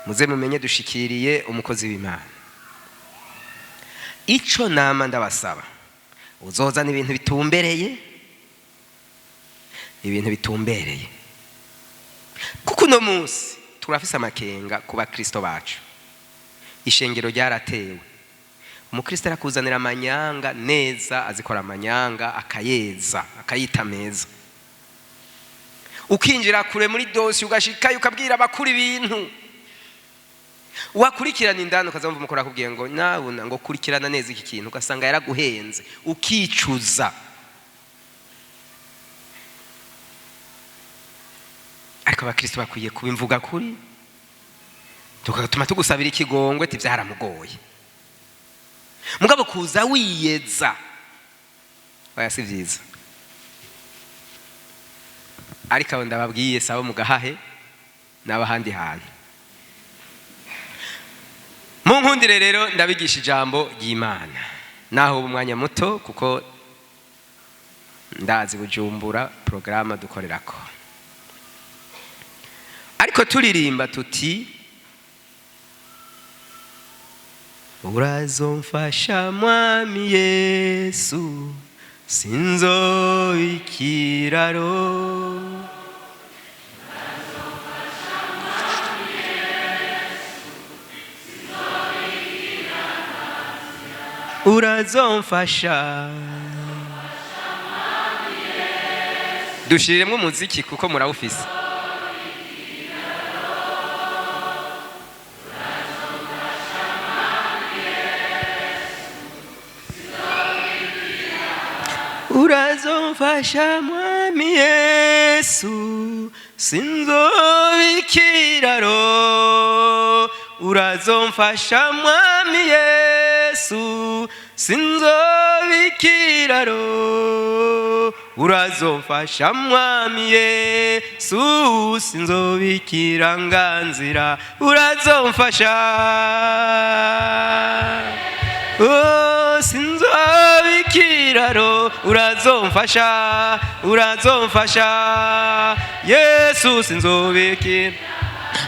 Muze mumenye dushikiriye umukozi w'Imana. Ico nama ndabasaba, uzozana ibintu bitumbereye, ibintu bitumbereye, kuko uno munsi turafise amakenga ku bakristo bacu. Ishengero ryaratewe, umukristo arakuzanira amanyanga neza, azikora amanyanga akayeza akayita meza, ukinjira kure muri dosi ugashikayo ukabwira abakuru ibintu, wakurikirana indani ukazamva umukuru akubwiye ngo nabona ngo kurikirana neza iki kintu, ugasanga yaraguhenze ukicuza. Ariko abakristo bakwiye kuba imvuga kuri, tugatuma tugusabira ikigongwe ati byaramugoye. Mugabo kuza wiyeza oya si vyiza. Ariko abo ndababwiye sabo mugahahe n'abahandi hantu. Munkundire rero ndabigisha ijambo ry'Imana, naho ubu umwanya muto kuko ndazi Bujumbura porogaramu dukorerako. Ariko turirimba tuti urazomfasha mwami Yesu sinzoikiraro, urazomfasha. Dushiriremo umuziki kuko murawufise. Urazomfasha mwami Yesu sinzobikiraro, urazomfasha mwami Yesu sinzobikiraro, urazomfasha mwami Yesu sinzobikiranganzira, urazomfasha. Oh, sinzobikiraro, urazomfasha, urazomfasha Yesu sinzobikira.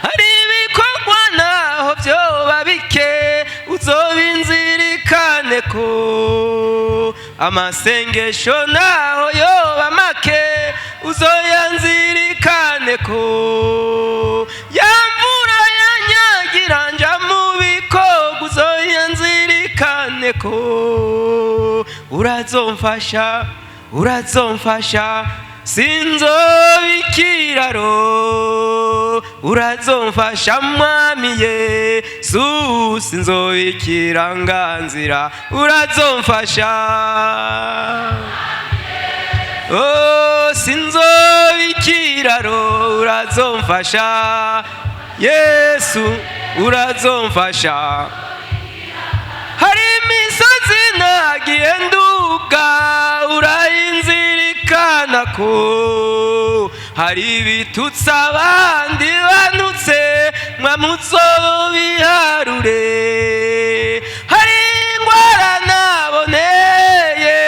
Hari ibikorwa naho vyoba bike uzobinzirikane ko, amasengesho naho yoba make uzoyanzirikane ko, ya mvura yanyagira nja mu bikorwa uzoyanzirikane ko, urazomfasha, urazomfasha sinzobikiraro, urazomfasha mwami Yesu sinzobikiranganzira, urazomfasha. Oh, sinzobikiraro, urazomfasha Yesu urazomfasha. Hari imisozi nagiye nduga urayinzirikana ko, hari ibitutsi abandi banutse mwamuzobiharure, hari ingwara naboneye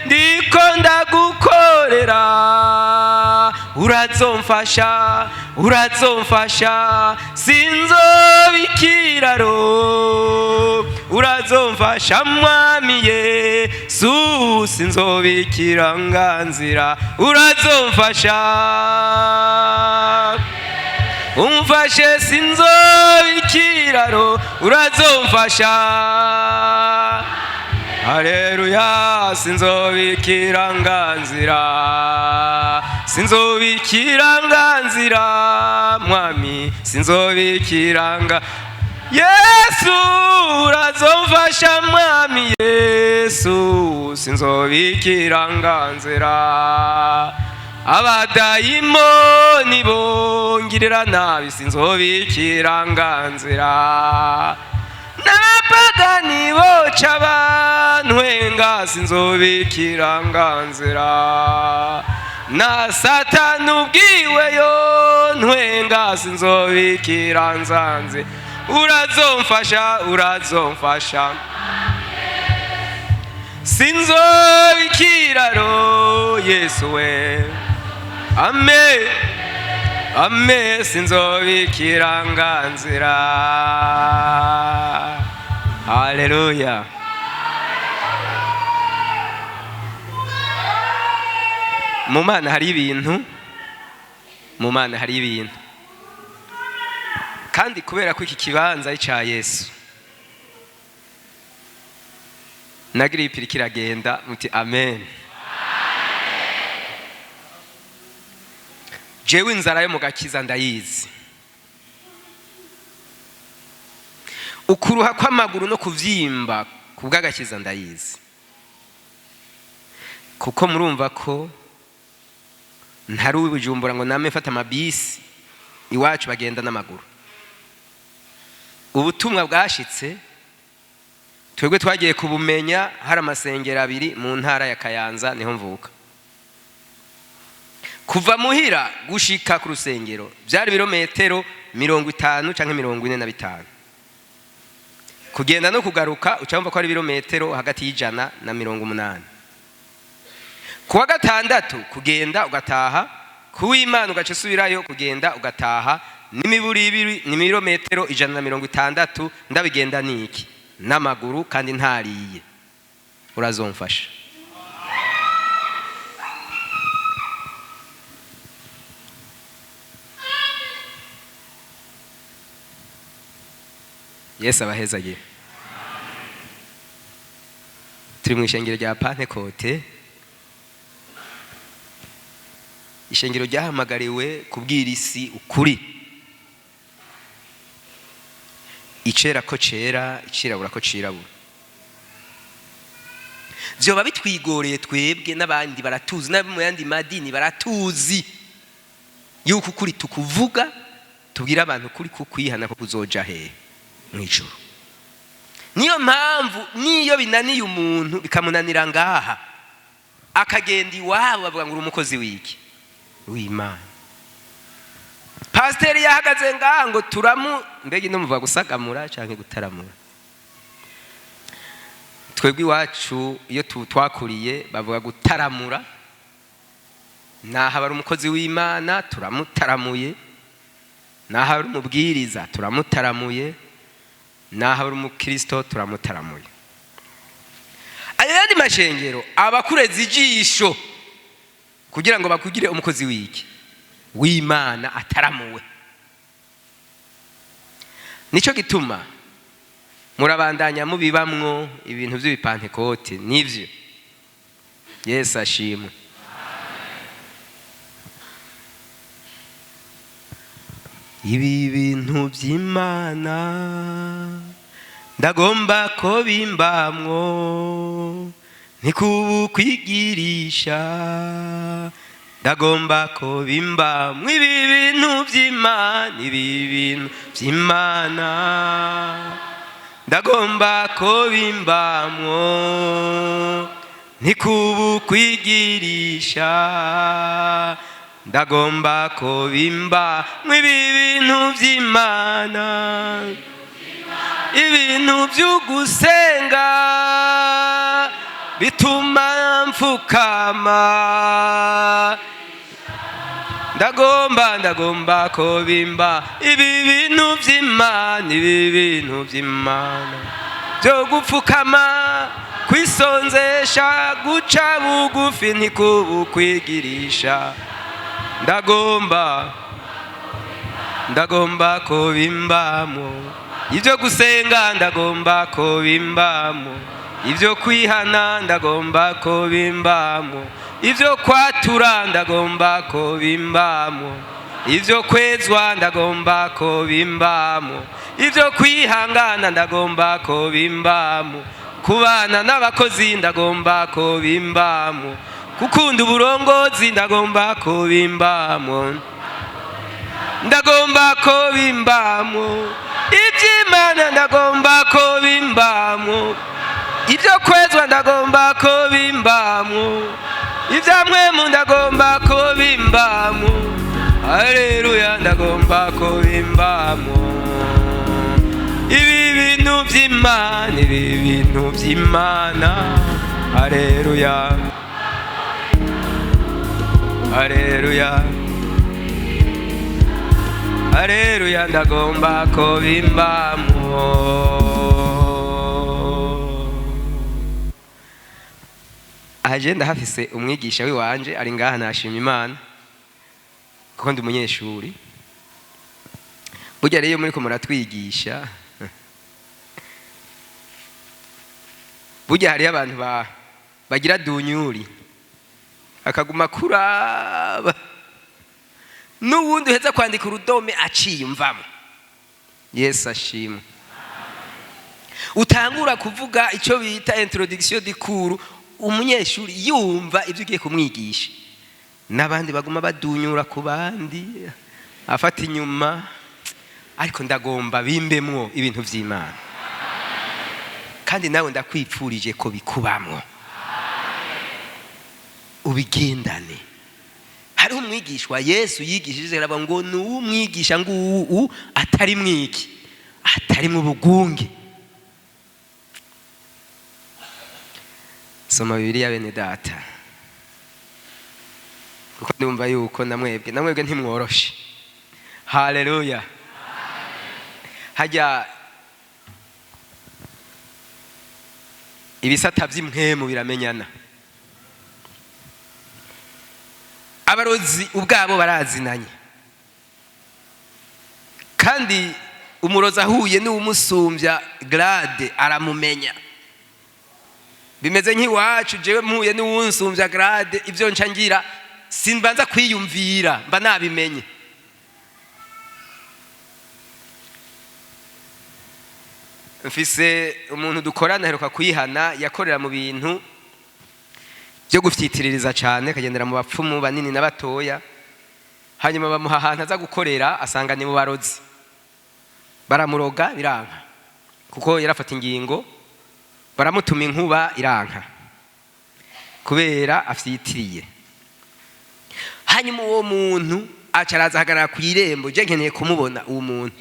ndiko ndagukorera, urazomfasha, urazomfasha sinzobikiraro, urazomfasha mwami Yesu sinzobikiranganzira, urazomfasha. Umfashe sinzobikiraro, urazomfasha. Haleluya sinzobikiranganzira, sinzobikiranganzira mwami sinzobikiranga. Yesu urazomfasha mwami Yesu Sinzobikiranganzira. Abadayimoni bongirira nabi, sinzobikiranganzira. N'abapagani boca bantwenga, sinzobikiranganzira. Na Satani ubwiwe yo ntwenga, sinzobikira nzanze. Urazomfasha, urazomfasha. Sinzobikiraro Yesu we, ame ame, sinzobikiranganzira. Haleluya. Mu Mana hari ibintu, mu Mana hari ibintu. Kandi kubera ko iki kibanza ari icya Yesu, na grippe iriko iragenda, muti amen. Jewe inzara yo mu gakiza ndayizi, ukuruha kw'amaguru no kuvyimba ku bw'agakiza ndayizi, kuko murumva ko ntari uw'iBujumbura ngo name mfata amabisi, iwacu bagenda n'amaguru. Ubutumwa bwashitse twebwe twagiye kubumenya hari amasengero abiri mu ntara ya Kayanza, niho mvuka. Kuva muhira gushika ku rusengero byari ibirometero 50 canke 45. Kugenda no kugaruka ucamva ko ari ibirometero hagati y'180. Kuwa gatandatu kugenda ugataha, kuw'Imana ugaca usubirayo kugenda ugataha, n'imiburi ibiri ni ibirometero 160. Ndabigenda niki? N'amaguru, kandi ntariye. Urazomfasha. Yesu abahezagiye. Turi mu ishengero rya Pantekote, ishengero ryahamagariwe kubwira isi ukuri, icera ko cera, icirabura ko cirabura. Vyoba bitwigoreye twebwe, n'abandi baratuzi, n'abo mu yandi madini baratuzi yuko ukuri tukuvuga, tubwira abantu ukuri kukwihana ko kuzoja hehe? Mw'ijuru. Niyo mpamvu niyo binaniye umuntu bikamunanira ngaha akagenda iwabo, bavuga ngo uri umukozi w'iki? W'Imana. Pasiteri yahagaze ngaha ngo turamu, mbega ino muvuga gusagamura canke gutaramura? Twebwe iwacu iyo twakuriye bavuga gutaramura. Naho aba ari umukozi w'Imana turamutaramuye, naho ari umubwiriza turamutaramuye, naho ari umukristo turamutaramuye. Ayo yandi mashengero abakureza ijisho kugira ngo bakugire umukozi w'iki? W'Imana ataramuwe. Nico gituma murabandanya mubibamwo ibintu by'ibipantekote nivyo. Yesu ashimwe. Ibi bintu by'Imana ndagomba ko bimbamwo, ntikubukwigirisha, ndagomba ko bimbamwo. Ibi bintu by'Imana, ibi bintu by'Imana ndagomba ko bimbamwo, ntikubukwigirisha, ndagomba ko bimbamwo. Ibi bintu by'Imana, ibintu by'ugusenga bituma mfukama, ndagomba, ndagomba ko bimba. Ibi bintu by'Imana, ibi bintu by'Imana byo gupfukama, kwisonzesha, guca bugufi, ntikubukwigirisha, ndagomba, ndagomba ko bimbamo. Ibyo gusenga ndagomba ko bimbamo, ibyo kwihana ndagomba ko bimbamo, ibyo kwatura ndagomba ko bimbamo, ibyo kwezwa ndagomba ko bimbamo, ibyo kwihangana ndagomba ko bimbamo. Kubana n'abakozi ndagomba ko bimbamwo. Gukunda uburongozi ndagomba ko bimbamwo. Ndagomba ko bimbamwo. Iby'Imana ndagomba ko bimbamwo. Ibyo kwezwa ndagomba ko bimbamwo. Ibya mwemu ndagomba ko bimbamwo. Haleluya, ndagomba ko bimbamwo. Ibi bintu by'Imana, ibi bintu by'Imana. Haleluya, haleluya, haleluya, ndagomba ko bimbamwo. Aje ndahafise umwigisha wiwanje ari ngaha, nashima Imana kuko ndi umunyeshuri. Burya rero muriko muratwigisha, burya hariyo abantu bagira dunyuri akaguma kuraba n'uwundi uheza kwandika urudome aciyumvamo. Yesu ashimwe. Utangura kuvuga icyo bita introduction du cours, umunyeshuri yumva ibyo ugiye kumwigisha, n'abandi baguma badunyura ku bandi afata inyuma. Ariko ndagomba bimbemwo ibintu vy'Imana, kandi nawe ndakwipfurije ko bikubamwo, ubigendane. Hariho umwigishwa Yesu yigishije aravuga ngo ni uw'umwigisha nguwu atari mwiki, atari mu bugunge. Soma Bibiliya bene data, kuko ndumva yuko namwebwe ntimworoshe. Haleluya. Hajya ibisata by'impwemu biramenyana. Abarozi ubwabo barazinanye, kandi umurozi ahuye n'uwumusumbya grade aramumenya. Bimeze nk'iwacu, jewe mpuye n'uwunsumbya grade, ibyo nca ngira simbanza kwiyumvira, mba nabimenye. Mfise umuntu dukorana aheruka kwihana, yakorera mu bintu byo gufyitiririza cyane, akagendera mu bapfumu banini na batoya. Hanyuma bamuha ahantu aza gukorera, asanga ni mu barozi, baramuroga biranka kuko yarafata ingingo, baramutuma inkuba iranka kubera afyitiriye. Hanyuma uwo muntu aca araza ahagarara ku irembo, je nkeneye kumubona uwo muntu.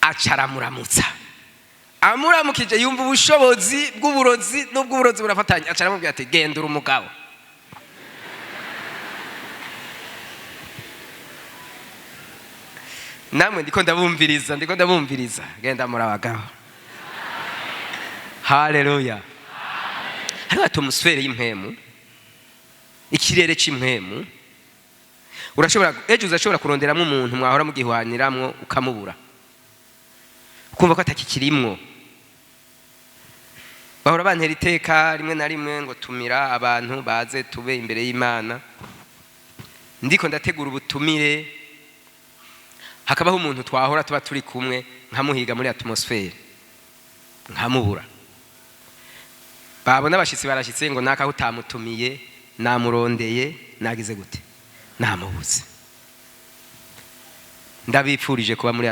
Aca aramuramutsa, amuramukije yumva ubushobozi bw'uburozi n'ubw'uburozi burafatanye. Aca aramubwira ati gendura umugabo. Namwe ndiko ndabumviriza, ndiko ndabumviriza, genda muri abagabo. Haleluya. Hariho atmosfere y'impwemu, ikirere cy'impwemu. Urashobora ejo uzashobora kuronderamo umuntu mwahora mugihwaniramwo ukamubura, ukumva ko atakikirimwo. Bahora bantera iteka rimwe na rimwe ngo tumira abantu baze tube imbere y'Imana. Ndiko ndategura ubutumire, hakabaho umuntu twahora tuba turi kumwe, nkamuhiga muri atmosfere nkamubura. Babona abashitsi barashitse ngo naka utamutumiye, namurondeye, nagize gute, namubuze. Ndabipfurije kuba muri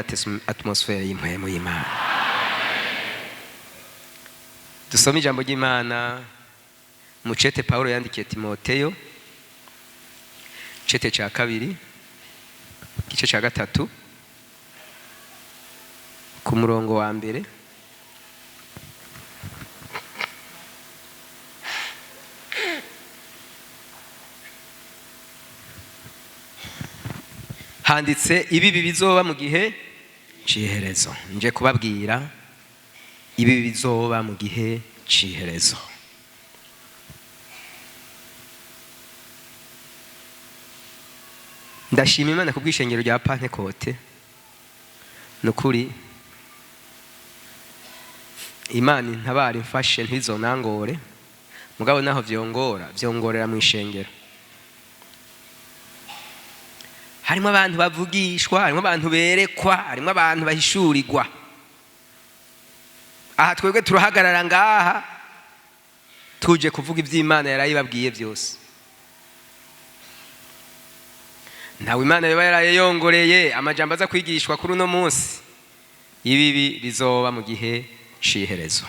atmosfere y'impwemu y'Imana. Dusome ijambo ry'Imana mu cete Paulo yandikiye Timoteyo, cete ca 2 igice ca 3 ku murongo wa mbere. Handitse ibibi bizoba mu gihe c'iherezo. Nje kubabwira ibibi bizoba mu gihe c'iherezo. Ndashima Imana ku bw'ishengero rya Pentekote. Nukuri Imana intabare imfashe ntizonangore, mugabo naho vyongora, vyongorera mu ishengero. Harimo abantu bavugishwa, harimo abantu berekwa, harimo abantu bahishurirwa. Aha twebwe turahagarara ngaha tuje kuvuga iby'Imana yarayibabwiye byose. Ntawe Imana yoba yarayongoreye amajambo aza kwigishwa kuri uno munsi. Ibibi bizoba mu gihe c'iherezo.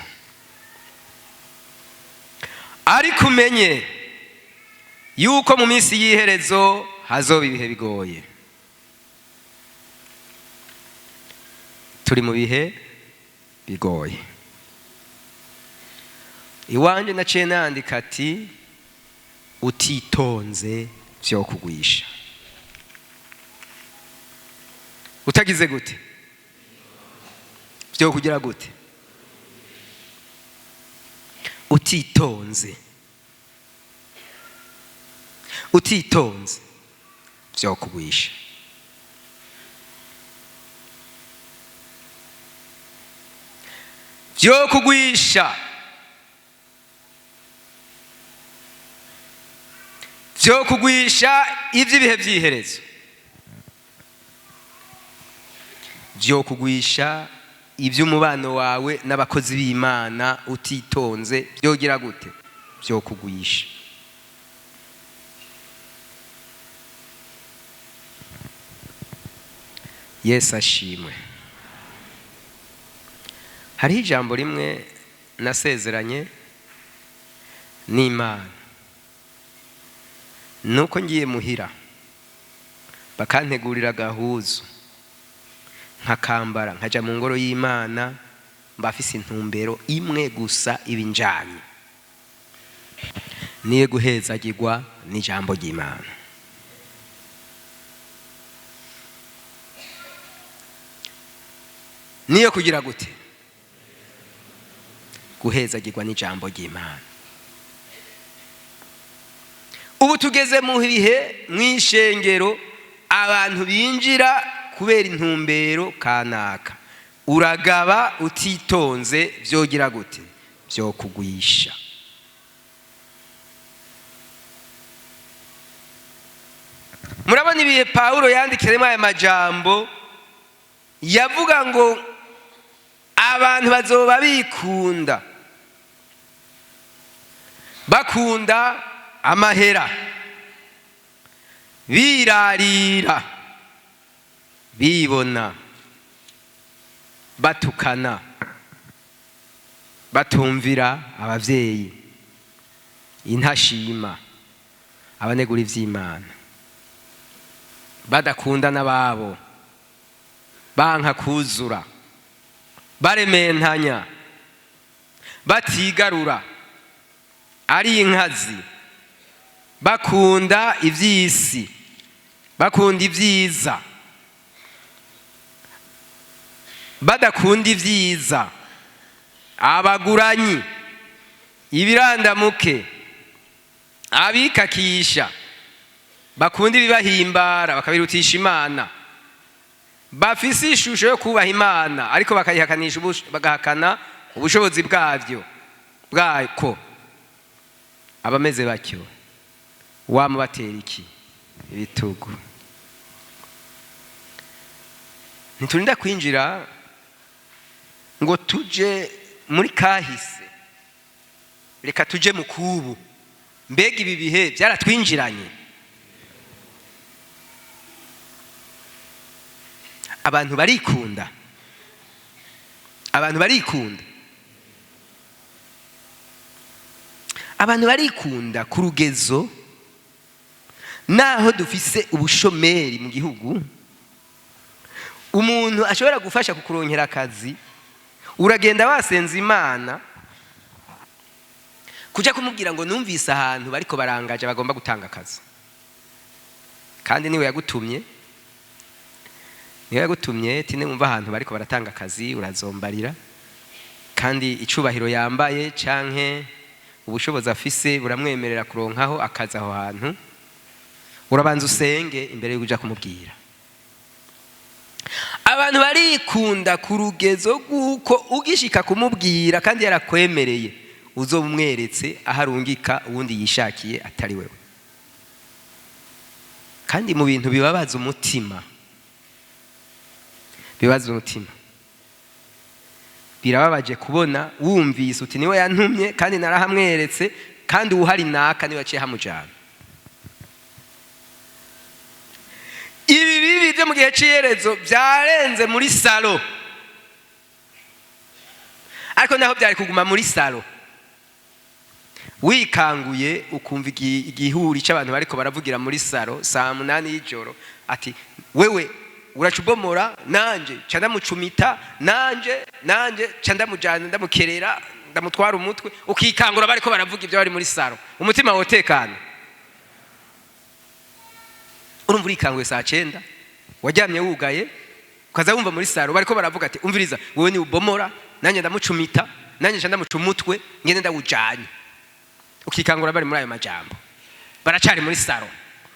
Ariko umenye yuko mu minsi y'iherezo hazoba ibihe bigoye. Turi mu bihe bigoye. Iwanje naciye nandika ati utitonze vyo kugwisha. Utagize gute? Vyo kugira gute? Utitonze. Utitonze vyo kugwisha. Vyo kugwisha. Vyo kugwisha ivy'ibihe vy'iherezo. Vyo kugwisha ivy'umubano wawe n'abakozi b'Imana utitonze vyogira gute? Vyo kugwisha. Yesu ashimwe. Hariho ijambo rimwe nasezeranye n'Imana, nuko ngiye muhira bakantegurira agahuzu nkakambara nkaja mu ngoro y'Imana, mbafise intumbero imwe gusa ibinjanye, niye guhezagirwa n'ijambo ry'Imana. Niyo kugira gute? Guhezagirwa n'ijambo ry'Imana. Ubu tugeze mu bihe mw'ishengero abantu binjira kubera intumbero kanaka. Uragaba utitonze vyogira gute? Vyo kugwisha. Murabona ibihe Paulo yandikiremo aya majambo, yavuga ngo abantu bazoba bikunda, bakunda amahera, birarira, bibona, batukana, batumvira abavyeyi, intashima, abanegura ivy'Imana, badakunda n'ababo, banka kuzura, barementanya, batigarura, ari inkazi, bakunda ivy'isi, bakunda ivyiza, badakunda ivyiza, abaguranyi, ibirandamuke, abikakisha, bakunda ibibahimbara bakabirutisha Imana, bafise ishusho yo kubaha Imana ariko bakayihakanisha, bagahakana ubushobozi bwavyo bwako. Abameze batyo wamubatera iki? Ibitugu. Ntiturinda kwinjira ngo tuje muri kahise, reka tuje mu kubu. Mbega ibi bihe byaratwinjiranye. Abantu barikunda, abantu barikunda, abantu barikunda ku rugezo naho dufise ubushomeri mu gihugu. Umuntu ashobora gufasha kukuronkera akazi, uragenda wasenza Imana kuja kumubwira ngo numvise ahantu bariko barangaje bagomba gutanga akazi, kandi niwe yagutumye, niwe yagutumye tine wumva ahantu bariko baratanga akazi urazombarira, kandi icubahiro yambaye canke ubushobozi afise buramwemerera kuronkaho akazi aho hantu. Urabanza usenge imbere yo kuja kumubwira. Abantu barikunda ku rugezo rw'uko ugishika kumubwira kandi yarakwemereye, uzomweretse aho arungika uwundi yishakiye atari wewe. Kandi mu bintu bibabaza umutima, bibabaza umutima, Birababaje kubona wumvise uti niwe yantumye kandi narahamweretse, kandi uwuhari naka niwe yaciye hamujana. Ibi bibi byo mu gihe cy'iherezo byarenze muri salo, ariko naho byari kuguma muri salo, wikanguye ukumva igihuri cy'abantu bariko baravugira muri salo saa 8 y'ijoro, ati wewe uracubomora, nanje ca ndamucumita, nanje ca ndamujana, ndamukerera, ndamutwara umutwe. Ukikangura bariko baravuga ibyo bari muri salo, umutima wotekana. Urumva urikanguye saa 9, waryamye wugaye, ukaza wumva muri salo bariko baravuga ati umviriza, wewe ni ubomora, nanje ndamucumita, nanje ca ndamuca umutwe, ngende ndawujanye. Ukikangura bari muri ayo majambo, baracari muri salo,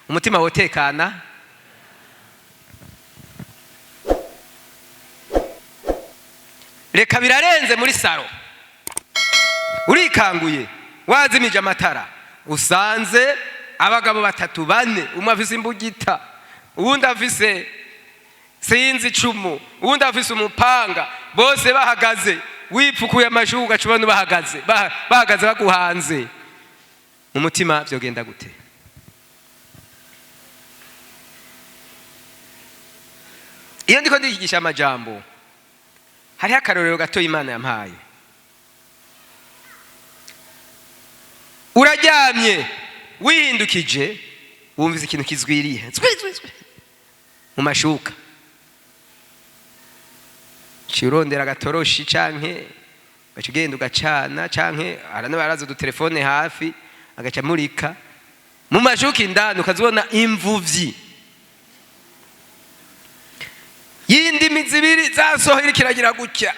umutima wotekana. Reka birarenze muri salo, urikanguye wazimije amatara, usanze abagabo 3 4, umwe afise imbugita, uwundi afise sinzi icumu, uwundi afise umupanga, bose bahagaze, wipfukuye amashuka ugaca ubona bahagaze, bahagaze baguhanze. Mu mutima vyogenda gute? Iyo ndiko ndigisha amajambo, hariho akarorero gato Imana yampaye. Uraryamye wihindukije, wumvise ikintu kizwiriye zwi, zwi, zwi mu mashuka, urondera agatoroshi canke ugaca ugenda ugacana, canke harano baraza udutelefone hafi agaca amurika mu mashuka indani, ukazibona imvuvyi y'indimi zibiri zasohoye iriko iragira gutya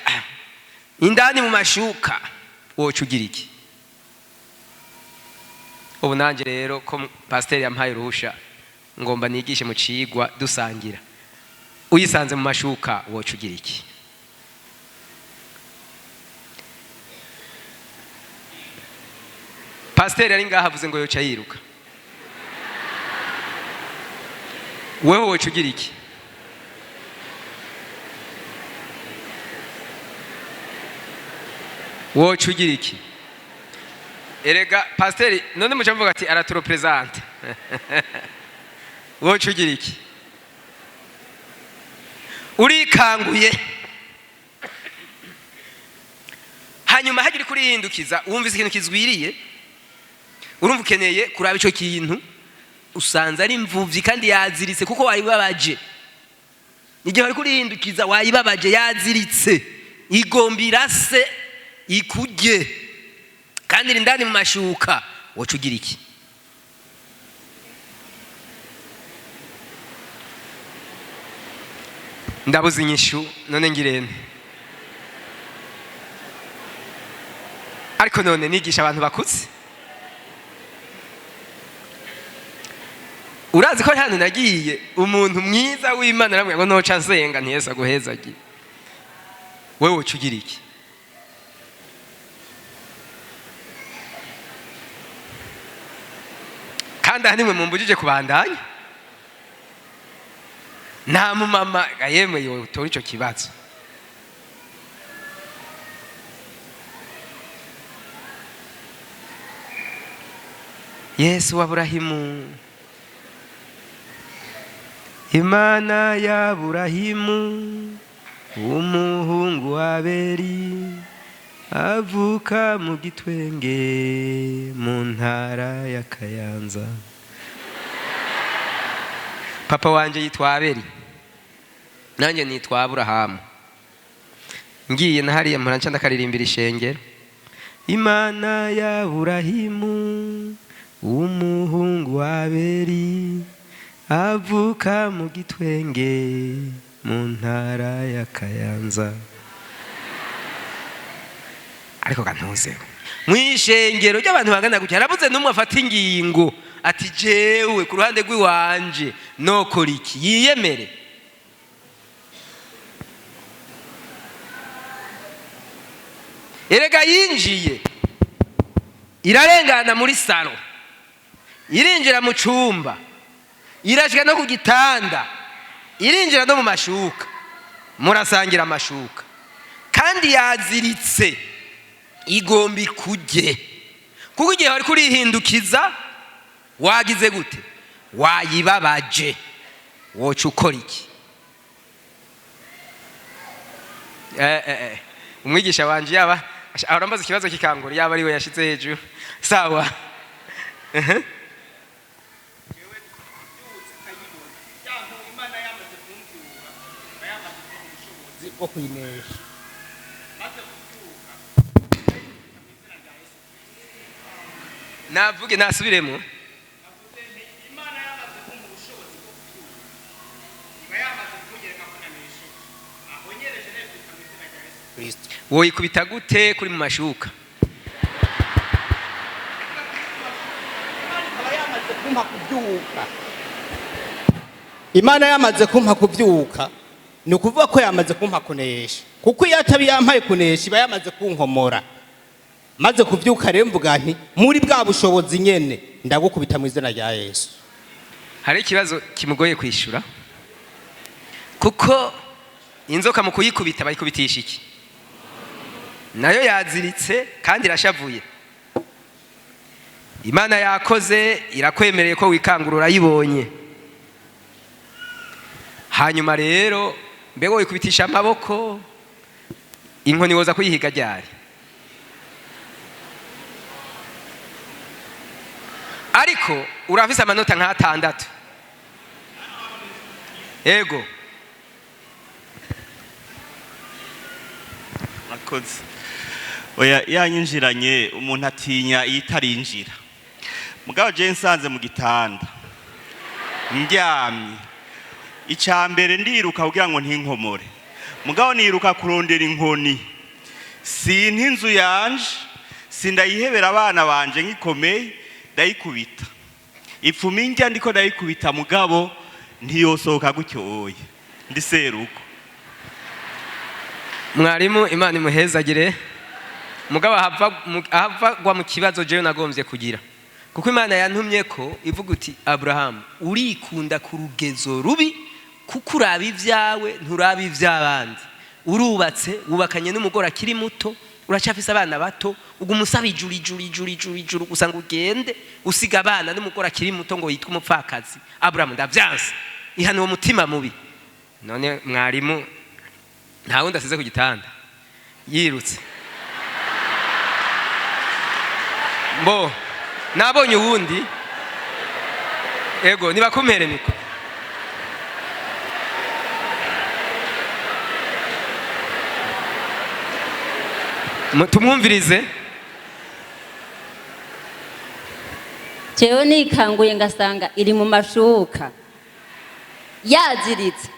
indani mu mashuka. Woca ugira iki? Ubu nanje rero ko pasiteri yampaye uruhusha ngomba nigishe mu cigwa dusangira, uyisanze mu mashuka woca ugira iki? Pasiteri ari ngaha avuze ngo yoca yiruka, wewe woca ugira iki? Woca ugira iki? Erega pasiteri none muca muvuga ati araturepresente. Woca ugira iki? Urikanguye, hanyuma hagira kurihindukiza, wumvise ikintu kizwiriye, urumva ukeneye kuraba ico kintu, usanze ari imvuvyi kandi yaziritse kuko wayibabaje. Igihe wari kurihindukiza wayibabaje, yaziritse, igomba irase ikurye, kandi iri ndani mu mashuka. Woca ugira iki? Ndabuze inyishu none ngirente. Ariko none nigisha abantu bakuze. Urazi ko hano nagiye umuntu mwiza w'Imana aramubwira ngo noca nsenga ntiyesa aguhezagiye. Wewe woca ugira iki? Kandi aha nimwe mumbujije kubandanya. Nta mumama yemwe yotora ico kibazo. Yesu wa Burahimu, Imana ya Burahimu, umuhungu wa Abeli, avuka mu Gitwenge mu ntara ya Kayanza. Papa wanje yitwa Abeli, nanjye nitwa Aburahamu. Ngiye na hariya mpora nca ndakaririmbira ishengero. Imana ya Burahimu, umuhungu wa Abeli, avuka mu Gitwenge mu ntara ya Kayanza. Ariko kantuzeho mwishengero ry'abantu bangana gutya, harabuze n'umwe afata ingingo ati jewe ku ruhande rw'iwanje nokora iki, yiyemere. Erega yinjiye irarengana muri salo, irinjira mu cumba, irashika no ku gitanda, irinjira no mu mashuka, murasangira amashuka. Kandi yaziritse, igomba ikujye, kuko igihe wari kurihindukiza wagize gute? Wayibabaje. Woca ukora iki? Umwigisha wanje yaba arambaza ikibazo kikangura, yaba ariwe yashitse hejuru. Sawa. Bwo kuyinesha. Navuge, nasubiremo. Woyikubita gute kuri mu mashuka? Kumpa kubyuka, Imana yamaze kumpa kubyuka, ni ukuvuga ko yamaze kumpa kunesha, kuko iyo ataba yampaye kunesha iba yamaze kunkomora. Maze kubyuka rero mvuga nti: "Muri bwa bushobozi nyene ndagukubita mu izina rya Yesu." Hari ikibazo kimugoye kwishyura, kuko inzoka mu kuyikubita bayikubitisha iki? Nayo yaziritse kandi irashavuye. Imana yakoze, irakwemereye ko wikangura, urayibonye. Hanyuma rero mbega wikubitisha amaboko, inkoni woza kuyihiga ryari? Ariko urafise amanota nk'atandatu. Ego. Murakoze. Oya, yanyinjiranye, umuntu atinya iyo itarinjira. Mugabo je nsanze mu gitanda ndyamye, icya mbere ndiruka kugira ngo ntinkomore. Mugabo niruka kurondera inkoni, sinta inzu yanje, sindayihebera abana banje nkikomeye. Ndayikubita, ipfuma injya, ndiko ndayikubita, mugabo ntiyosohoka gutyo. Oya, ndi seruko. Mwarimu, Imana imuhezagire. Mugabo ahava mu kibazo jewe nagombye kugira, kuko Imana yantumye ko ivuga uti: "Aburahamu, urikunda ku rugezo rubi, kuko uraba ibyawe, nturaba iby'abandi. Urubatse, wubakanye n'umugore akiri muto, uracyafise abana bato, uguma usaba ijuru, ijuru, ijuru, ijuru, ijuru gusa, ngo ugende usiga abana n'umugore akiri muto ngo yitwe umupfakazi. Aburahamu, ndabyanse, ihana uwo mutima mubi." None mwarimu nta wundi asize ku gitanda yirutse? Mbo nabonye uwundi. Ego, nibakumpere micro. Tumwumvirize. Jewe nikanguye ngasanga iri mu mashuka yaziritse,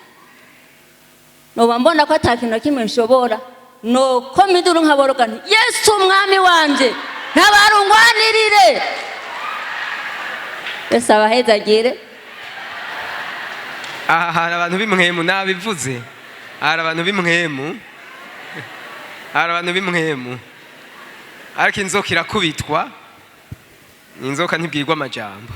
noba mbona ko ata kintu na kimwe nshobora, nokoma induru nkaboroga nti: "Yesu umwami wanje, ntabara, ungwanirire." Yesu abahezagire. Aha hari abantu b'imwemu, nabivuze, hari abantu b'imwemu, hari abantu b'imwemu. Ariko inzoka irakubitwa, inzoka ntibwirwa amajambo.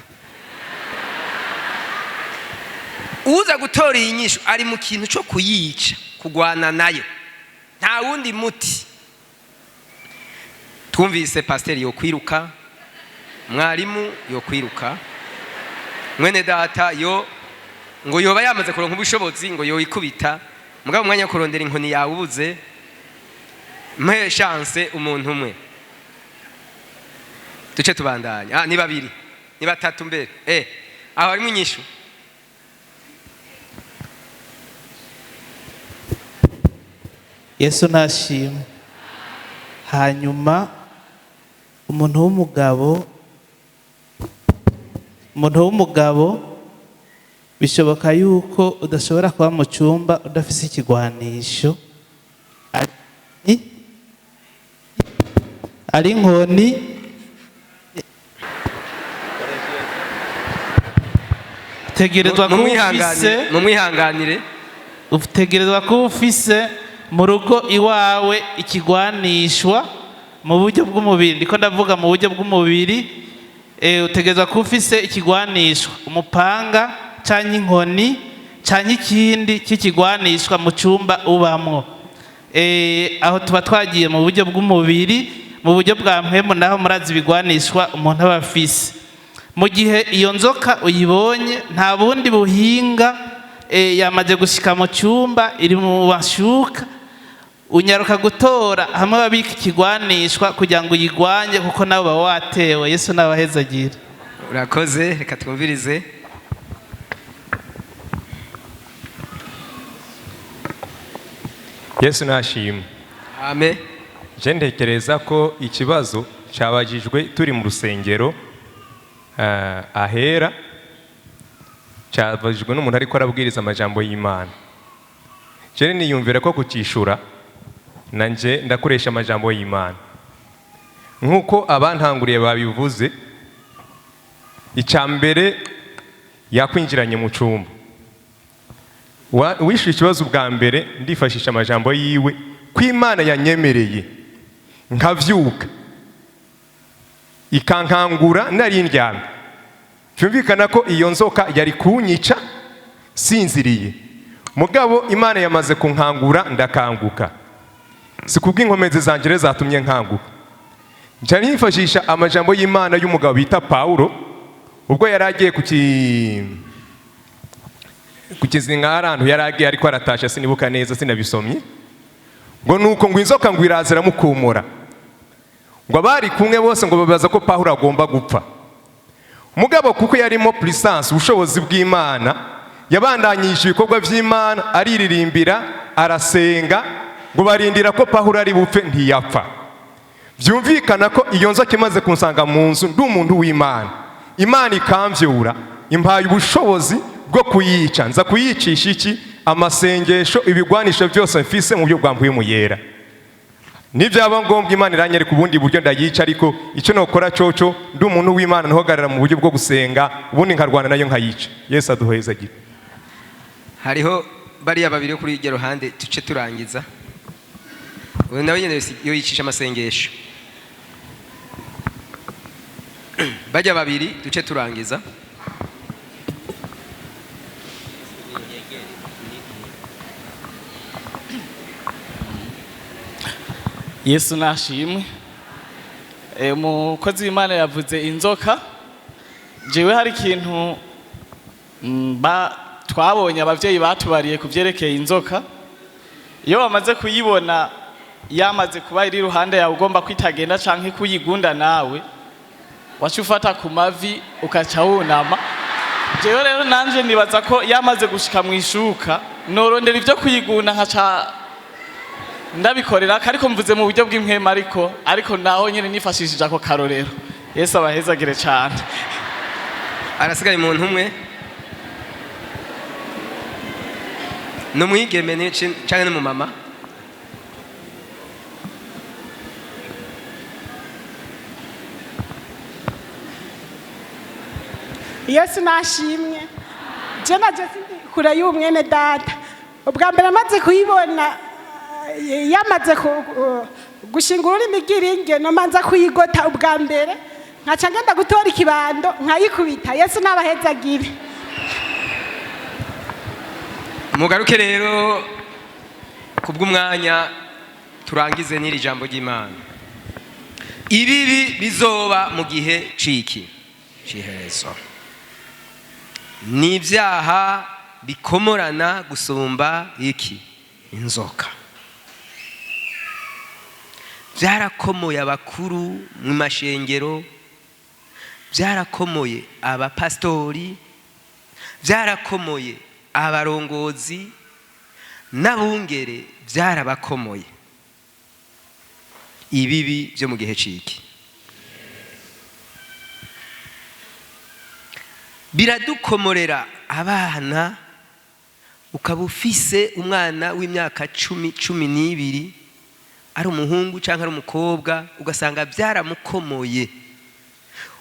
Uza gutora iyi nyishu ari mu kintu cyo kuyica, kugwana nayo, nta wundi muti. Twumvise pasiteri yo kwiruka, mwarimu yo kwiruka, mwene data yo ngo yoba yamaze kuronka ubushobozi ngo yoyikubita, mugabo umwanya wo kurondera inkoni yawe ubuze. Mpe chance umuntu umwe, duce tubandanya. Ni babiri, ni batatu mbere. Aho harimo inyishu. Yesu nashimwe. Hanyuma umuntu w'umugabo bishoboka yuko udashobora kuba mu cyumba udafise ikigwanisho, ari inkoni. Utegerezwa kuba ufise Mumwihanganire. Utegerezwa kuba ufise mu rugo iwawe ikigwanishwa mu buryo bw'umubiri. Ndiko ndavuga mu buryo bw'umubiri. Utegerezwa kuba ufise ikigwanishwa, umupanga canke inkoni canke ikindi cy'ikigwanishwa mu cyumba ubamwo. Aho tuba twagiye mu buryo bw'umubiri. Mu buryo bwa mpwemu naho, murazi ibigwanishwa umuntu aba afise. Mu gihe iyo nzoka uyibonye, nta bundi buhinga, yamaze gushika mu cyumba, iri mu mashuka, unyaruka gutora hamwe babika ikigwanishwa kugira ngo uyigwanye, kuko nawe uba watewe. Yesu n'abahezagira. Urakoze. Reka twumvirize. Yesu nashimwe. Amen. Je ntekereza ko ikibazo cyabajijwe turi mu rusengero, ahera, cyabajijwe n'umuntu ariko arabwiriza amajambo y'Imana. Je niyumvira ko kucishura nanje ndakoresha amajambo y'Imana nk'uko abantanguriye babivuze. Icya mbere, yakwinjiranye mu cyumba. Wishyuye ikibazo ubwa mbere, ndifashisha amajambo yiwe ko Imana yanyemereye nkavyuka, ikankangura nari ndyamye. Byumvikana ko iyo nzoka yari kunyica sinziriye, mugabo Imana yamaze kunkangura ndakanguka. Si kubw'inkomezi zanjye rero zatumye nkanguka. Nca nifashisha amajambo y'Imana y'umugabo bita Pawulo, ubwo yari agiye ku kizinga, ahantu yari agiye ariko aratasha, sinibuka neza, sinabisomye, ngo nuko ngo inzoka ngo iraza iramukumura, ngo abari kumwe bose ngo babaza ko Pawulo agomba gupfa. Mugabo kuko yarimo puissance, ubushobozi bw'Imana, yabandanyije ibikorwa by'Imana, ariririmbira, arasenga, ngo barindira ko Pawulo ari bupfe, ntiyapfa. Byumvikana ko iyo nzoka imaze kunsanga mu nzu, ndi umuntu w'Imana, Imana ikamvyura, impaye ubushobozi bwo kuyica. Nza kuyicisha iki? Amasengesho, ibigwanisho byose mfise mu buryo bwa mpwemu yera. Nibyaba ngombwa, Imana iranyereka ubundi buryo ndayica, ariko icyo nokora coco, ndi umuntu w'Imana, ntuhagarara mu buryo bwo gusenga, ubundi nkarwana nayo nkayica. Yesu aduhezagire. Hariho bariya babiri kuri iryo ruhande, tuce turangiza. Uyu nawe nyine yo yicisha amasengesho. Bajya babiri, duce turangiza. Yesu nashimwe. Umukozi w'Imana yavuze inzoka. Jewe hari ikintu twabonye abavyeyi batubariye ku vyerekeye inzoka. Iyo bamaze kuyibona, yamaze kuba iri iruhande yawe, ugomba kwitagenda canke kuyigunda, nawe waca ufata ku mavi, ukaca wunama. Jewe rero nanje nibaza ko yamaze gushika mu ishuka, norondera ivyo kuyigunda nkaca ndabikorera, ariko mvuze mu buryo bw'impwema, ariko naho nyine nifashishije ako karorero. Yesu abahezagire cyane. Arasigaye umuntu umwe, ni umwigeme canke ni umumama. Yesu nashimwe. Je naje sindi kure y'umwene data. Ubwa mbere amaze kuyibona, yamaze gushinga ururimi rw'iringe, nomanza kuyigota ubwa mbere, nkaca ngenda gutora ikibando nkayikubita. Yesu n'abahezagire. Mugaruke rero kubw'umwanya, turangize n'iri jambo ry'Imana. Ibibi bizoba mu gihe ciki ciherezo ni ibyaha bikomorana gusumba iki? Inzoka. Byarakomoye abakuru mu mashengero, byarakomoye abapasitori, byarakomoye abarongozi n'abungere, byarabakomoye. Ibibi byo mu gihe ciki biradukomorera abana. Ukaba ufise umwana w'imyaka 10, 12, ari umuhungu cyangwa ari umukobwa, ugasanga byaramukomoye,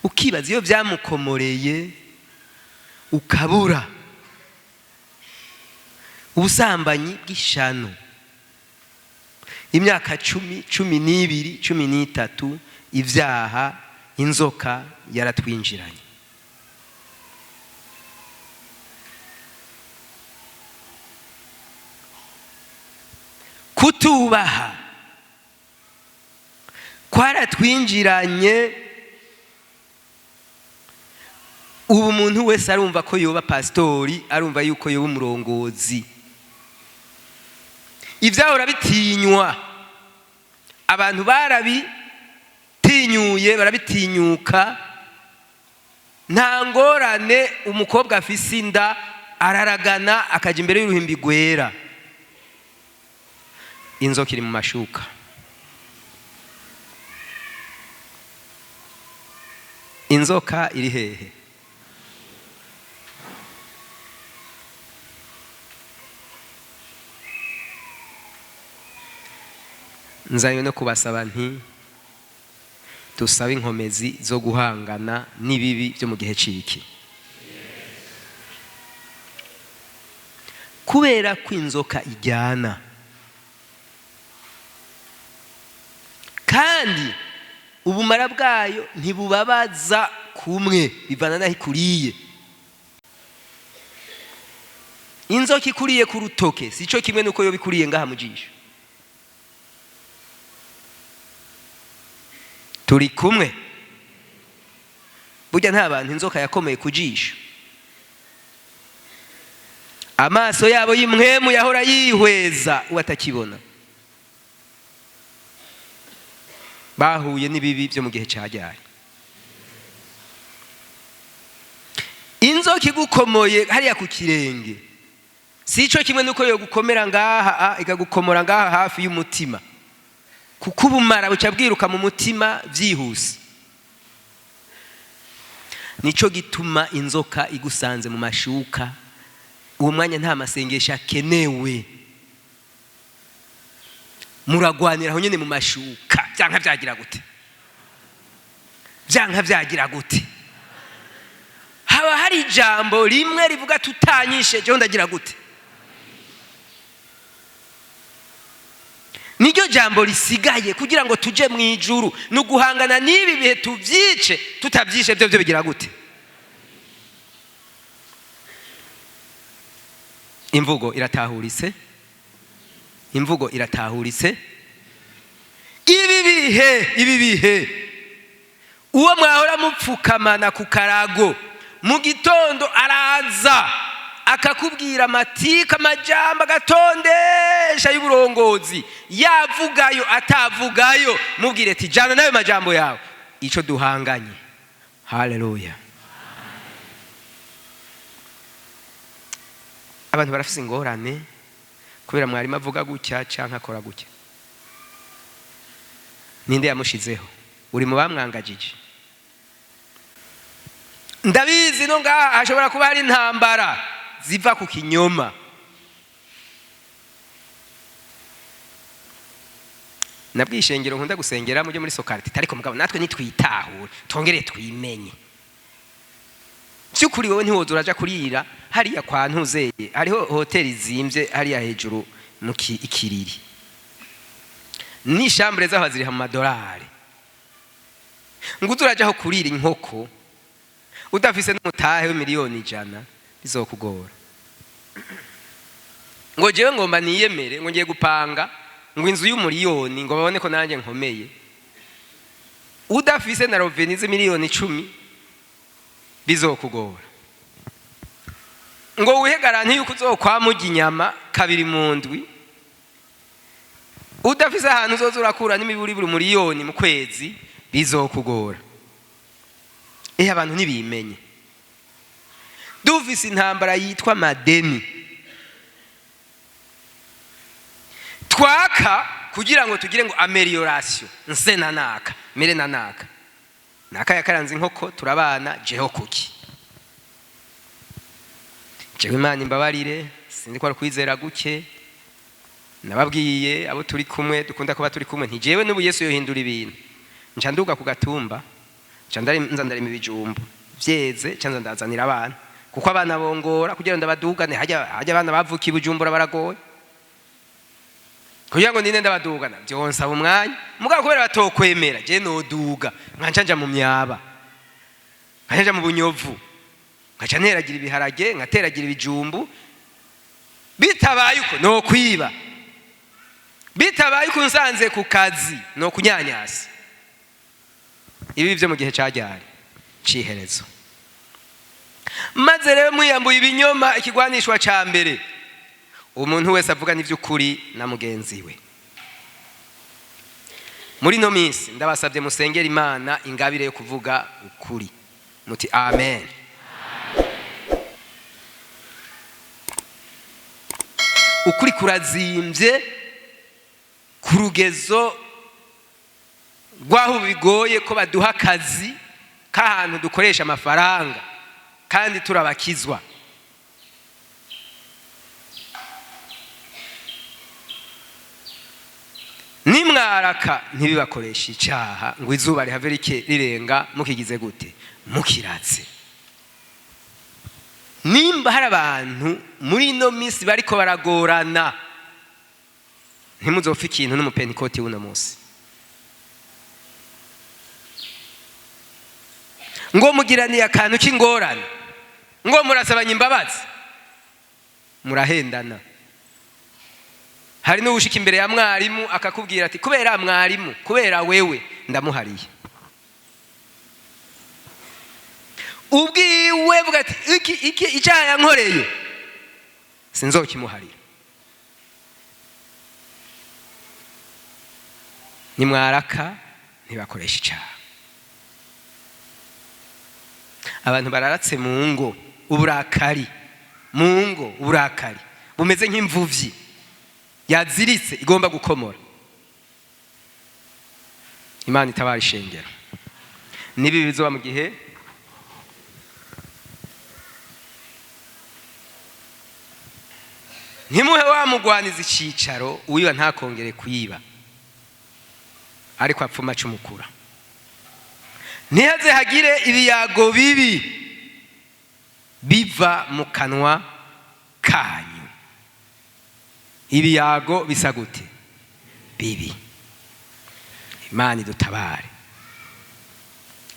ukibaza iyo byamukomoreye, ukabura. Ubusambanyi bw'ishano, imyaka 10, 12, 13, ibyaha, inzoka yaratwinjiranye. Kutubaha kwaratwinjiranye. Ubu umuntu wese arumva ko yoba pasitori, arumva yuko yoba umurongozi. Ibyahora bitinywa, abantu barabitinyuye, barabitinyuka. Nta ngorane, umukobwa afise inda araragana, akajya imbere y'uruhimbi rwera. Inzoka iri mu mashuka. Inzoka iri hehe? Nzanywe no kubasaba nti dusabe inkomezi zo guhangana n'ibibi byo mu gihe ciki, kubera ko inzoka ijyana, kandi ubumara bwayo ntibubabaza kumwe, bivana n'aho ikuriye. Inzoka ikuriye ku rutoke si cyo kimwe n'uko yoba ikuriye ngaha mu jisho. Turi kumwe? Burya nta bantu inzoka yakomeye ku jisho, amaso yabo y'imwemu yahora yihweza, uwo atakibona. Bahuye n'ibibi byo mu gihe cyajyaye. Inzoka igukomoye hariya ku kirenge si cyo kimwe n'uko yo gukomera ngaha, ikagukomora ngaha hafi y'umutima, kuko ubumara buca bwiruka mu mutima byihuse. Nicyo gituma inzoka igusanze mu mashuka, uwo mwanya nta masengesho akenewe, muragwanira aho nyine mu mashuka. Byanka byagira gute? Byanka byagira gute? Haba hari ijambo rimwe rivuga tutanyishe, jewe ndagira gute? Niryo jambo risigaye kugira ngo tuje mu ijuru, ni uguhangana n'ibi bihe tubyice. Tutabyishe byo byo bigira gute? Imvugo iratahuritse, imvugo iratahuritse. Ibi bihe, ibi bihe, uwo mwahora mupfukamana ku karago, mu gitondo araza akakubwira amatika, amajambo agatondesha y'uburongozi, yavugayo atavugayo, mubwire ati jana nayo majambo yawe, icyo duhanganye. Haleluya! Abantu barafise ingorane kubera mwarimu avuga gutya cyangwa akora gutya. Ninde yamushizeho? Uri mu bamwangajije. Ndabizi no ngaha hashobora kuba hari intambara ziva ku kinyoma. Nabwiye ishengero nkunda gusengera mujye muri Sokarate, ariko mugabo natwe nitwitahure, twongere twimenye by'ukuri. Wowe ntiwoza uraja kurira hariya kwa Ntuzeye, hariho hoteli zimbye hariya hejuru mu Ikiriri, n'ishambure zaho ziriha mu madolari, ngo uze urajaho kurira inkoko udafise n'umutahe w'imiliyoni 100, bizokugora. Ngo jewe ngomba niyemere ngo ngiye gupanga ngo inzu y'umuriyoni, ngo babone ko nanjye nkomeye, udafise na revenu z'imiliyoni 10, bizokugora. Ngo wihe garantie yuko uzokwama urya inyama kabiri mu ndwi, udafise ahantu uzoza urakura n'imiburi buri muriyoni mu kwezi, bizokugora. Abantu ntibimenye. Dufise intambara yitwa madeni twaka kugira ngo tugire ngo amélioration, nse na naka, mere na naka, naka yakaranze inkoko turabana, jeho kuki? Jewe Imana imbabarire, sinzi ko ari kwizera guke. Nababwiye abo turi kumwe, dukunda kuba turi kumwe, nti jewe n'ubu Yesu yohindura ibintu, nca nduga ku gatumba, nca nza ndarima ibijumbu, vyeze nca nza ndazanira abana, kuko abana bongora kugira ngo ndabadugane. Hajya hajya abana bavukiye Bujumbura baragoye kugira ngo ninde ndabadugana, byonsaba umwanya. Mugabo kubera batokwemera, je noduga nkanca nja mu myaba, nkanca nja mu Bunyovu, nkaca nteragira ibiharage, nkateragira ibijumbu. Bitabaye uko nokwiba. Bitabaye uko unsanze ku kazi no kunyanyasa. Ibi byo mu gihe cyajyari ciherezo. Maze rero mwiyambuye ibinyoma, ikigwanishwa ca mbere, umuntu wese avuga n'ivy'ukuri na mugenzi we. Muri no minsi ndabasabye musengera Imana ingabire yo kuvuga ukuri. Muti amen. Ukuri kurazimbye ku rugezo rw'aho bigoye ko baduha akazi k'ahantu dukoresha amafaranga kandi turabakizwa. Nimwaraka ntibibakoreshe icyaha ngo izuba rihave rirenga mukigize gute, mukiratse. Nimba hari abantu muri ino minsi bariko baragorana, ntimuzopfe ikintu n'umupentikoti w'uno munsi ngo mugiraniye akantu k'ingorane, ngo murasabanye imbabazi, murahendana. Hari n'uwushika imbere ya mwarimu akakubwira ati kubera mwarimu, kubera wewe ndamuhariye. Ubwiwe buga ati iki iki icyaha yankoreye sinzokimuharira. Nimwaraka ntibakoresha icyaha. Abantu bararatse mu ngo uburakari, mu ngo uburakari bumeze nk'imvuvyi yaziritse igomba gukomora. Imana itabara ishengero. Nibi bizoba mu gihe ntimuhe wa mugwaniza icicaro, uwiba ntakongere kuyiba, ariko apfuma acumukura. Ntihaze hagire ibiyago bibi biva mu kanwa kanyu. Ibiyago bisa gute? Bibi. Imana idutabare.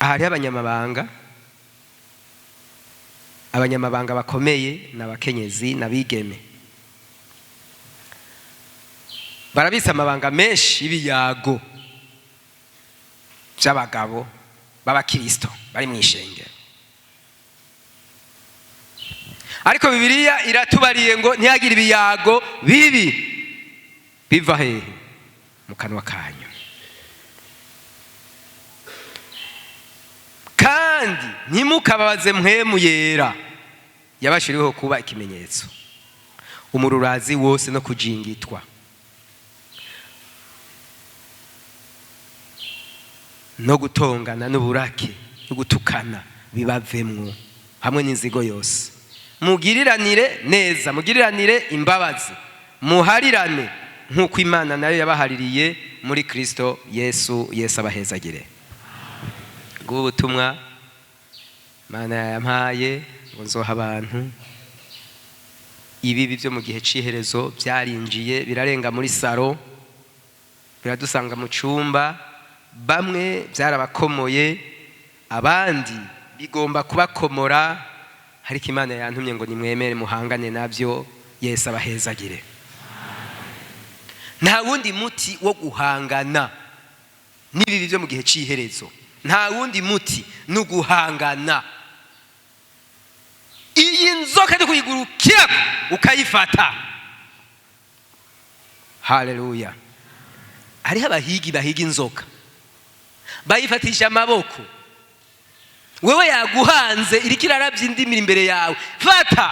Aha hariho abanyamabanga, abanyamabanga bakomeye n'abakenyezi n'abigeme. Barabitse amabanga menshi y'ibiyago by'abagabo b'abakristo bari mu ishengero. Ariko Bibiliya iratubariye ngo ntihagire ibiyago bibi biva hehe? Mu kanwa kanyu. Kandi ntimukababaze mpwemu yera yabashiriweho kuba ikimenyetso, umururazi wose no kujingitwa no gutongana n'uburake no gutukana bibavemwo hamwe n'inzigo yose. Mugiriranire neza, mugiriranire imbabazi, muharirane nk'uko Imana nayo yabahaririye muri Kristo Yesu. Yesu abahezagire. Ngubu ubutumwa Imana yampaye ngo nzoha abantu. Ibibi byo mu gihe c'iherezo byarinjiye birarenga muri saro, biradusanga mu cyumba. Bamwe byarabakomoye, abandi bigomba kubakomora, ariko Imana yantumye ngo nimwemere muhangane nabyo. Yesu abahezagire. Nta wundi muti wo guhangana n'ibibi byo mu gihe c'iherezo, nta wundi muti ni uguhangana. Iyi nzoka ndi kuyigurukira ukayifata. Haleluya. Hariho abahigi bahiga inzoka bayifatisha amaboko. Wewe yaguhanze iriko iraravya indimi imbere yawe, fata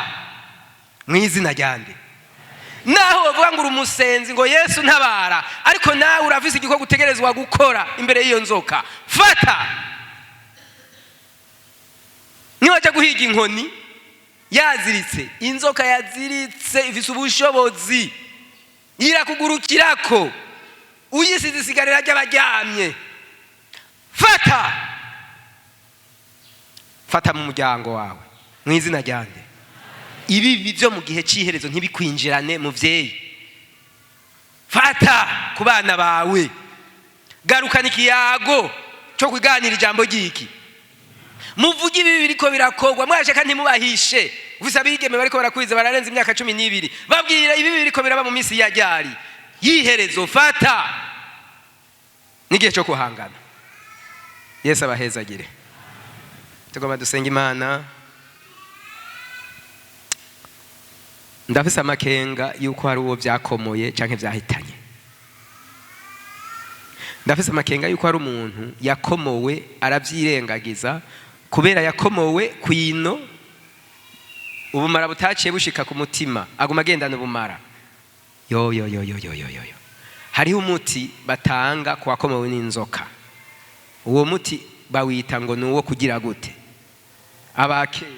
mu izina ryande. Naho bavuga ngo uri umusenzi ngo Yesu ntabara, ariko nawe urafise igikorwa utegerezwa gukora imbere y'iyo nzoka. Fata. Niwaja guhiga inkoni yaziritse, inzoka yaziritse ifise ubushobozi, irakugurukirako, uyisize isigarira ry'abaryamye. Fata. Fata mu muryango wawe mu izina ryande. Ibibi byo mu gihe c'iherezo ntibikwinjirane muvyeyi. Fata ku bana bawe, garukana ikiyago cyo kuganira ijambo ry'iki, muvuge ibi biriko birakogwa, mwashaka ntimubahishe. Ufise abigeme bariko barakwiza bararenza imyaka 12, babwira ibi biriko biraba mu minsi ya ryari. Yiherezo fata n'igihe cyo guhangana. Yesu abahezagire. Tugomba dusenga Imana. Ndafise amakenga yuko hari uwo byakomoye canke byahitanye. Ndafise amakenga yuko hari umuntu yakomowe arabyirengagiza kubera yakomowe kwino, ubumara butaciye bushika ku mutima, aguma agendana ubumara. Yo yo yo yo yo yo yo yo. Hariho umuti batanga ku wakomowe n'inzoka. Uwo muti bawita ngo ni uwo kugira gute? Abakera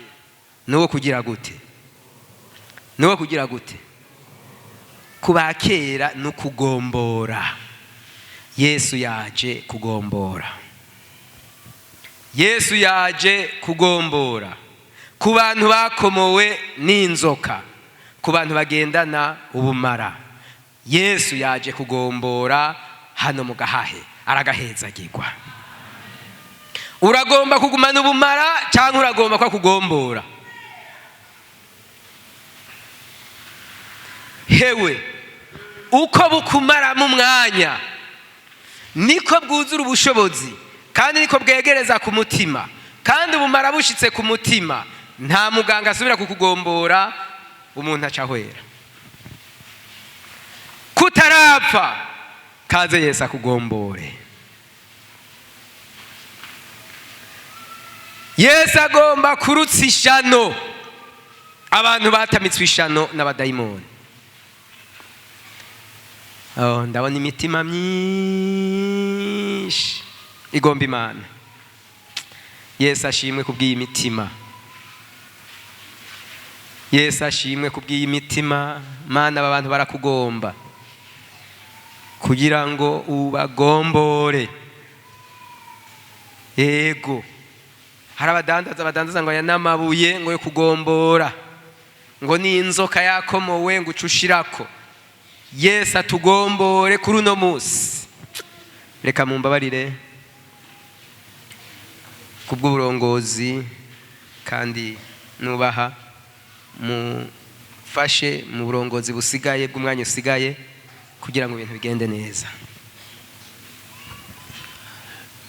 ni uwo kugira gute? Ni uwo kugira gute? Ku bakera ni ukugombora. Yesu yaje kugombora. Yesu yaje kugombora ku bantu bakomowe n'inzoka, ku bantu bagendana ubumara. Yesu yaje kugombora hano mu Gahahe, aragahezagirwa. Uragomba kugumana ubumara cyangwa uragomba ko akugombora? Hewe, uko bukumaramo umwanya niko bwuzura ubushobozi, kandi niko bwegereza ku mutima, kandi ubumara bushitse ku mutima nta muganga asubira kukugombora, umuntu aca ahwera. Kutarapfa kaze Yesu akugombore. Yesu agomba kurutsa ishano abantu batamitswe ishano n'abadayimoni. Oh, ndabona imitima myinshi igomba Imana. Yesu ashimwe kubw'iyi mitima. Yesu ashimwe kubw'iyi mitima. Mana, aba bantu barakugomba kugira ngo ubagombore. Yego, hari abadandaza badandaza ngo aya n'amabuye ngo yo kugombora, ngo n'inzoka yakomowe ngo ucushirako. Yesu atugombore kuri uno munsi. Reka mumbabarire kubw'uburongozi kandi nubaha, mufashe mu burongozi busigaye bw'umwanya usigaye kugira ngo ibintu bigende neza.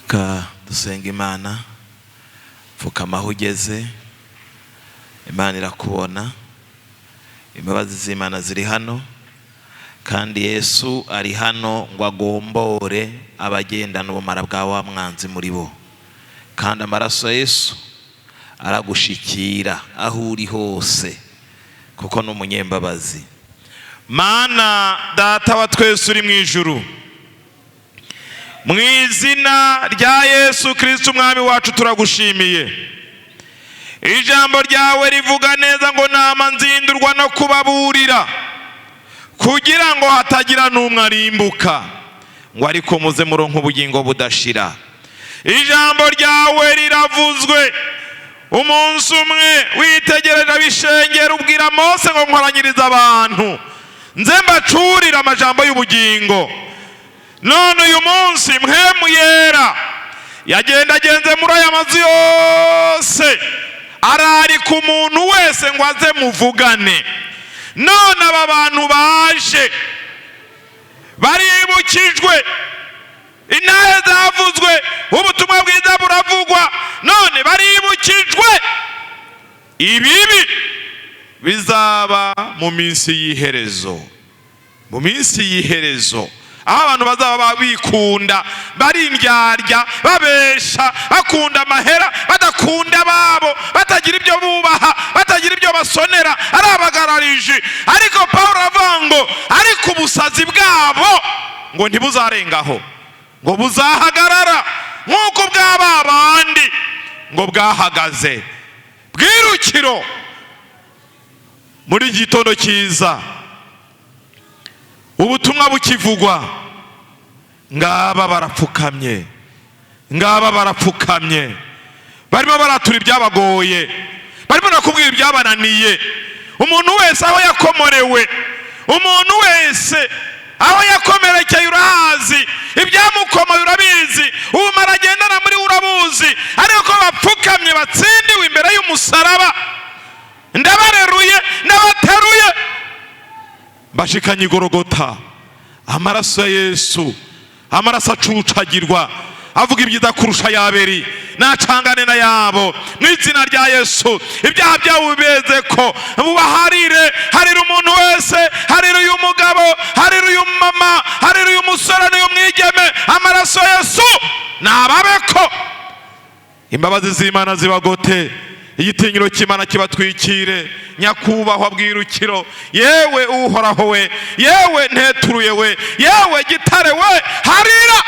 Ka dusenga Imana. Pfukama aho ugeze, Imana irakubona. Imbabazi z'Imana ziri hano, kandi Yesu ari hano ngo agombore abagendana ubumara bwa wa mwanzi muri bo. Kandi amaraso ya Yesu aragushikira aho uri hose, kuko ni umunyembabazi. Mana Data wa twese uri mu ijuru, mu izina rya Yesu Kristo umwami wacu turagushimiye. Ijambo ryawe rivuga neza ngo nama nzindurwa no kubaburira kugira ngo hatagira n'umwe arimbuka, ngo ariko muze muronke ubugingo budashira. Ijambo ryawe riravuzwe. Umunsi umwe witegereje abishengera ubwira Mose ngo nkoranyirize abantu nze mbacurire amajambo y'ubugingo. None uyu munsi Mpwemu Yera yagendagenze muri aya mazu yose, ararika umuntu wese ngo aze muvugane. None aba bantu baje baribukijwe intahe zavuzwe, ubutumwa bwiza buravugwa, none baribukijwe ibibi bizaba mu minsi y'iherezo. Mu minsi y'iherezo aho abantu bazaba bikunda, barindyarya, babesha, bakunda amahera, badakunda ababo, batagira ibyo bubaha, batagira ibyo basonera, ari abagararije. Ariko Pawulo aravuga ngo ariko ubusazi bwabo ngo ntibuzarengaho, ngo buzahagarara nk'uko bwaba abandi ngo bwahagaze. Bwirukiro muri gitondo cyiza, ubutumwa bukivugwa, ngaba barapfukamye, ngaba barapfukamye, barimo baratura ibyabagoye, barimo nakubwira ibyabananiye. Umuntu wese aho yakomorewe, umuntu wese aho yakomerekeye urahazi, ibyamukomoye urabizi, ubumara agendana muri urabuzi. Ariko bapfukamye batsindiwe imbere y'umusaraba, ndabareruye, ndabateruye, mbashikanye igorogota Amaraso ya Yesu, amaraso acucagirwa, avuga ibyiza kurusha yaberi, nacangane na yabo mu izina rya Yesu. Ibyaha byabo bibeze ko mubaharire. Harira umuntu wese, harira uyu mugabo, harira uyu mama, harira uyu musore n'uyu mwigeme. Amaraso ya Yesu nababeko. Imbabazi z'Imana zibagote, igitinyiro cy'Imana kibatwikire. Nyakubahwa bwirukiro, yewe Uhoraho we, yewe nteturuye we, yewe gitare we, harira.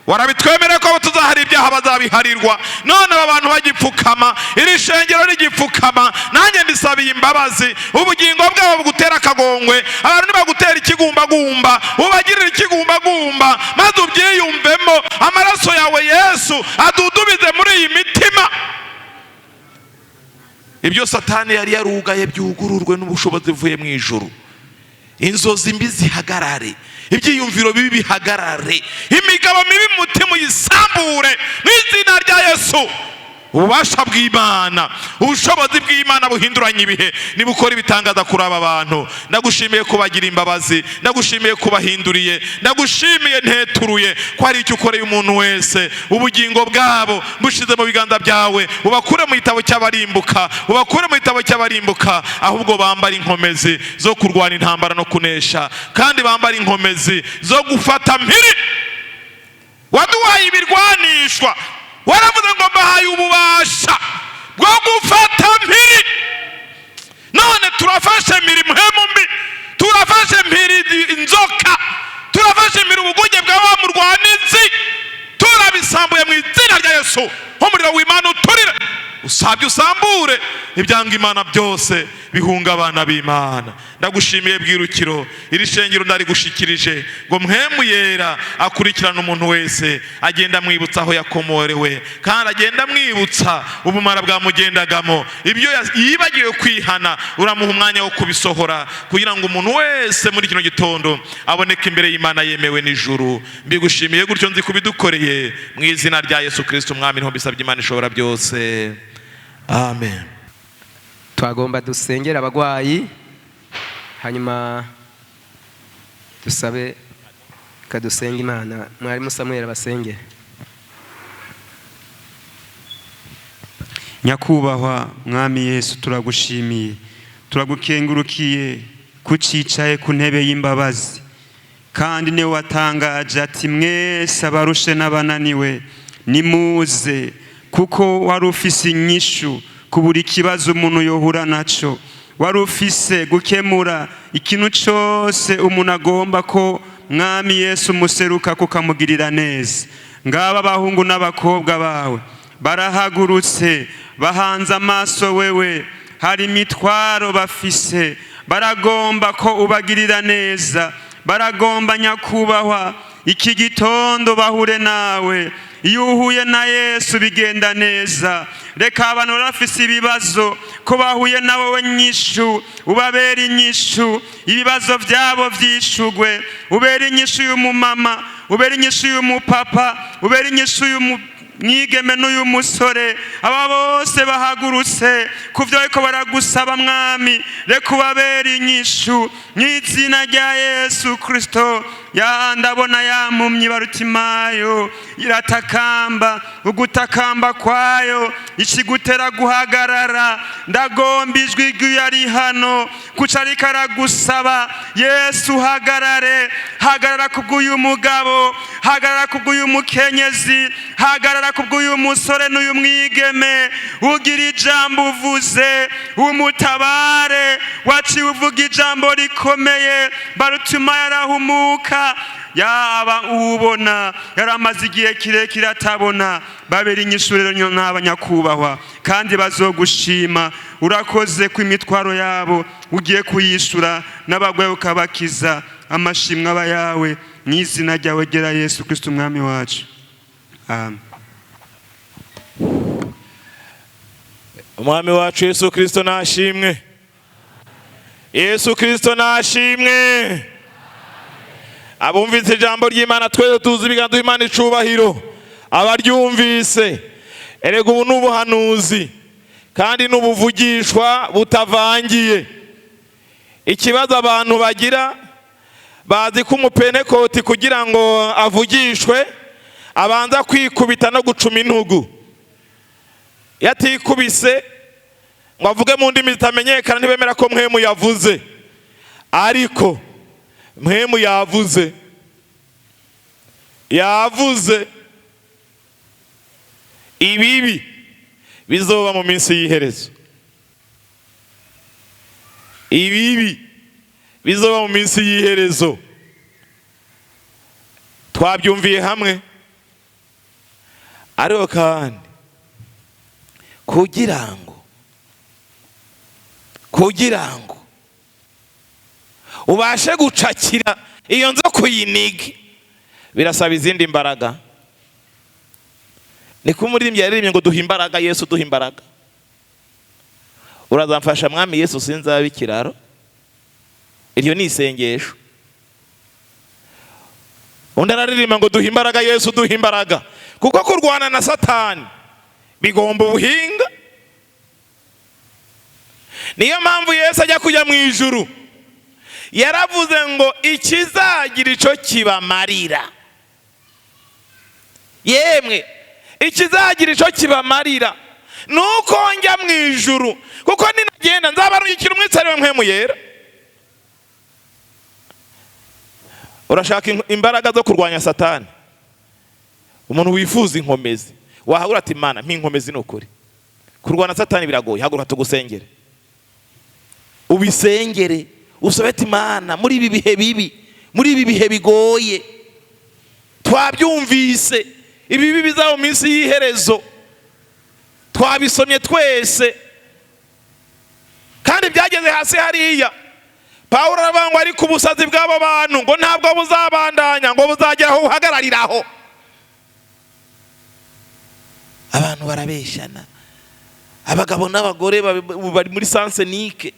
Warabitwemereye ko tuzahara ibyaha bazabiharirwa. None aba bantu bagipfukama, iri shengero rigipfukama, nanjye mbisabiye imbabazi. Ubugingo bwabo bugutera akagongwe. Abantu nibagutera ikigumbagumba, ubagirira ikigumbagumba, maze ubyiyumvemo. Amaraso yawe Yesu adudubize muri iyi mitima. Ibyo Satani yari yarugaye byugururwe n'ubushobozi buvuye mu ijuru. Inzozi mbi zihagarare, ibyiyumviro bibi bihagarare, imigabo mibi mu mutima uyisambure mu izina rya Yesu. Ububasha bw'Imana, ubushobozi bw'Imana buhinduranya ibihe, nibukora ibitangaza kuri aba bantu. Ndagushimiye kubagira imbabazi, ndagushimiye kubahinduriye, ndagushimiye nteturuye ko hari icyo ukoreye umuntu wese. Ubugingo bwabo bushize mu biganza byawe, ubakure mu gitabo cy'abarimbuka, ubakure mu gitabo cy'abarimbuka, ahubwo bambara inkomezi zo kurwana intambara no kunesha, kandi bambara inkomezi zo gufata mpiri. Waduhaye ibirwanishwa, waravuze ngo mbahaye ububasha bwo gufata mpiri. None turafashe mpiri mpemu mbi, turafashe mpiri inzoka, turafashe mpiri ubugunge bwa wa murwanizi, turabisambuye mu izina rya Yesu. Umuriro w'Imana uturire, usabye usambure ibyanga Imana byose bihunga abana b'Imana. Ndagushimiye bwirukiro, iri shengero ndarigushikirije ngo mpemu yera akurikirana umuntu wese, agenda amwibutsa aho yakomorewe, kandi agenda amwibutsa ubumara bwamugendagamo, ibyo yibagiwe kwihana uramuha umwanya wo kubisohora, kugira ngo umuntu wese muri kino gitondo aboneke imbere y'Imana yemewe n'ijuru. Mbigushimiye gutyo, nzi kubidukoreye mu izina rya Yesu Kristo Umwami, niho mbisabye Imana ishobora byose, amen. Twagomba dusengera abagwayi, hanyuma dusabe kadusenga Imana. Mwarimu Samuel abasengere. Nyakubahwa Mwami Yesu, turagushimiye, turagukengurukiye kucicaye ku ntebe y'imbabazi, kandi niwe watangaje ati mwese abarushe n'abananiwe nimuze, kuko wari ufise inyishu ku buri kibazo umuntu yohura naco, wari ufise gukemura ikintu cyose umuntu agomba ko Mwami Yesu umuseruka kukamugirira neza. Ngaba abahungu n'abakobwa bawe barahagurutse, bahanze amaso wewe, hari imitwaro bafise, baragomba ko ubagirira neza, baragomba nyakubahwa iki gitondo bahure nawe. Iyo uhuye na Yesu bigenda neza. Reka abantu barafise ibibazo ko bahuye na wowe nyishu, ubabera inyishu, ibibazo byabo byishugwe. Ubera inyishu y'umumama, ubera inyishu y'umupapa, ubera inyishu y'umwigeme n'uyu musore. Aba bose bahagurutse ku byo ariko baragusaba Mwami, reka ubabera inyishu mu izina rya Yesu Kristo. Ya ndabona yampumyi Barutimayo iratakamba, ugutakamba kwayo ikigutera guhagarara. Ndagomba ijwi ry'uyari hano kuca ariko aragusaba, Yesu hagarare, hagarara kubw'uyu mugabo, hagarara kubw'uyu mukenyezi, hagarara kubw'uyu musore n'uyu mwigeme. Ugira ijambo uvuze, umutabare. Waciye uvuga ijambo rikomeye, Barutimayo arahumuka. Yaba ubona yaramaze igihe kirekire atabona, babera inyishu rero n'abanyakubahwa, kandi bazogushima. Urakoze ku imitwaro yabo ugiye kuyishura, n'abagwayi ukabakiza. Amashimwe aba yawe mu izina ryawe gera Yesu Kristo Umwami wacu, amen. Umwami wacu Yesu Kristo nashimwe. Yesu Kristo nashimwe. Abumvise ijambo ry'Imana twese tuzi ibiganza by'Imana icubahiro. Abaryumvise, erega ubu n'ubuhanuzi kandi n'ubuvugishwa butavangiye. Ikibazo abantu bagira, Bazi ko umupentekoti kugira ngo avugishwe abanza kwikubita no gucuma intugu. Iyo atikubise ngo avuge mu ndimi zitamenyekana, ntibemera ko Mpwemu yavuze. Ariko Mpwemu yavuze, yavuze ibibi bizoba mu minsi y'iherezo, ibibi bizoba mu minsi y'iherezo. Twabyumviye hamwe. Ariko kandi kugira ngo ubashe gucakira iyo nzo kuyiniga, birasaba izindi mbaraga. Niko umuririmbyi yaririmbye ngo: "Duha imbaraga, Yesu, duha imbaraga." Urazamfasha, Mwami Yesu, sinzaba ikiraro. Iryo ni isengesho. Undi araririmba ngo: "Duha imbaraga, Yesu, duha imbaraga," kuko kurwana na Satani bigomba ubuhinga. Niyo mpamvu Yesu ajya kujya mu ijuru yaravuze ngo: "Ikizagira icyo kibamarira, yemwe, ikizagira icyo kibamarira ni uko njya mu ijuru, kuko ninagenda nzabarungikira umwitsi, ariwe Mpwemu Yera." Urashaka imbaraga zo kurwanya Satani? Umuntu wifuza inkomezi, wahagura ati: "Imana mpa inkomezi." Ni ukuri, kurwana Satani biragoye. Haguruka tugusengere, ubisengere, usobete Imana muri ibi bihe bibi, muri ibi bihe bigoye. Twabyumvise, ibibi bizaba mu minsi y'iherezo, twabisomye twese, kandi byageze hasi hariya. Pawulo aravuga ngo: "Ariko ubusazi bw'abo bantu ngo ntabwo buzabandanya, ngo buzagera aho buhagarariraho." Abantu barabeshana, abagabo n'abagore bari muri sens unique.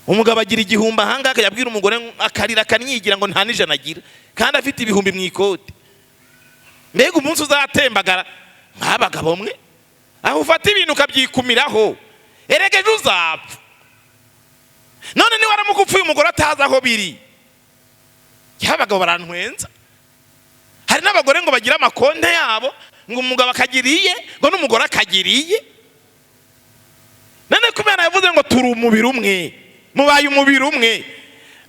Umugabo agira 1000 ahangaha, akajya abwira umugore, akarira akanyigira ngo nta n'ijana agira, kandi afite ibihumbi mu ikoti. Mbega umunsi uzatembagara nk'abagabo mwe, aho ufata ibintu ukabyikumiraho! Erega ejo uzapfa. None niba waramuka upfuye umugore atazi aho biri? Abagabo barantwenza. Hari n'abagore ngo bagire amakonte yabo, ngo umugabo akagira iye, ngo n'umugore akagira iye. None ko Imana yavuze ngo turi umubiri umwe, mubaye umubiri umwe,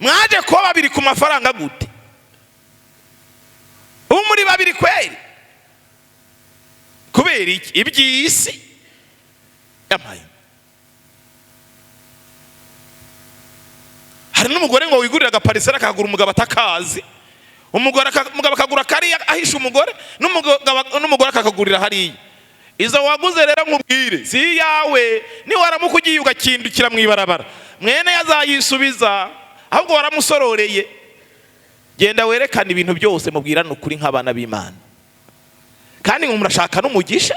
mwaje kuba babiri ku mafaranga gute? Ubu muri babiri kweri kubera iki? Iby'isi yamaye. Hari n'umugore ngo wigurira agaparisera, akagura umugabo atakazi. Umugabo akagura kariya ahisha umugore, n'umugore akakagurira hariya. Izo waguze rero, nkubwire, si iyawe. Niwaramuka ugiye ugakindukira mu ibarabara, mwene yazayisubiza, ahubwo waramusororeye. Genda werekane ibintu byose, mubwirane ukuri nk'abana b'Imana. Kandi ngo murashaka n'umugisha,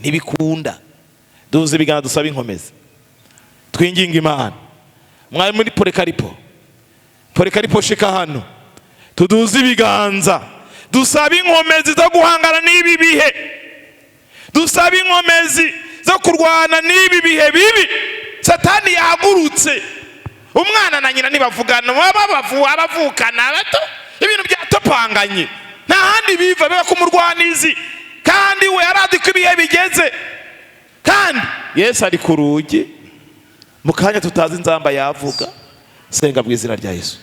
ntibikunda. Duhuze ibiganza, dusaba inkomezi, twinginga Imana. Mwari muri Polikaripo, Polikaripo, shika hano, tuduze ibiganza, dusaba inkomezi zo guhangana n'ibi bihe, dusaba inkomezi zo kurwana n'ibi bihe bibi. Satani yahagurutse. Umwana na nyina ntibavugana, abavukana bato, ibintu byatopanganye. Nta handi biva, biba ku murwanizi, kandi we arazi ko ibihe bigeze, kandi Yesu ari ku rugi. Mu kanya tutazi inzamba yavuga. Senga mu izina rya Yesu.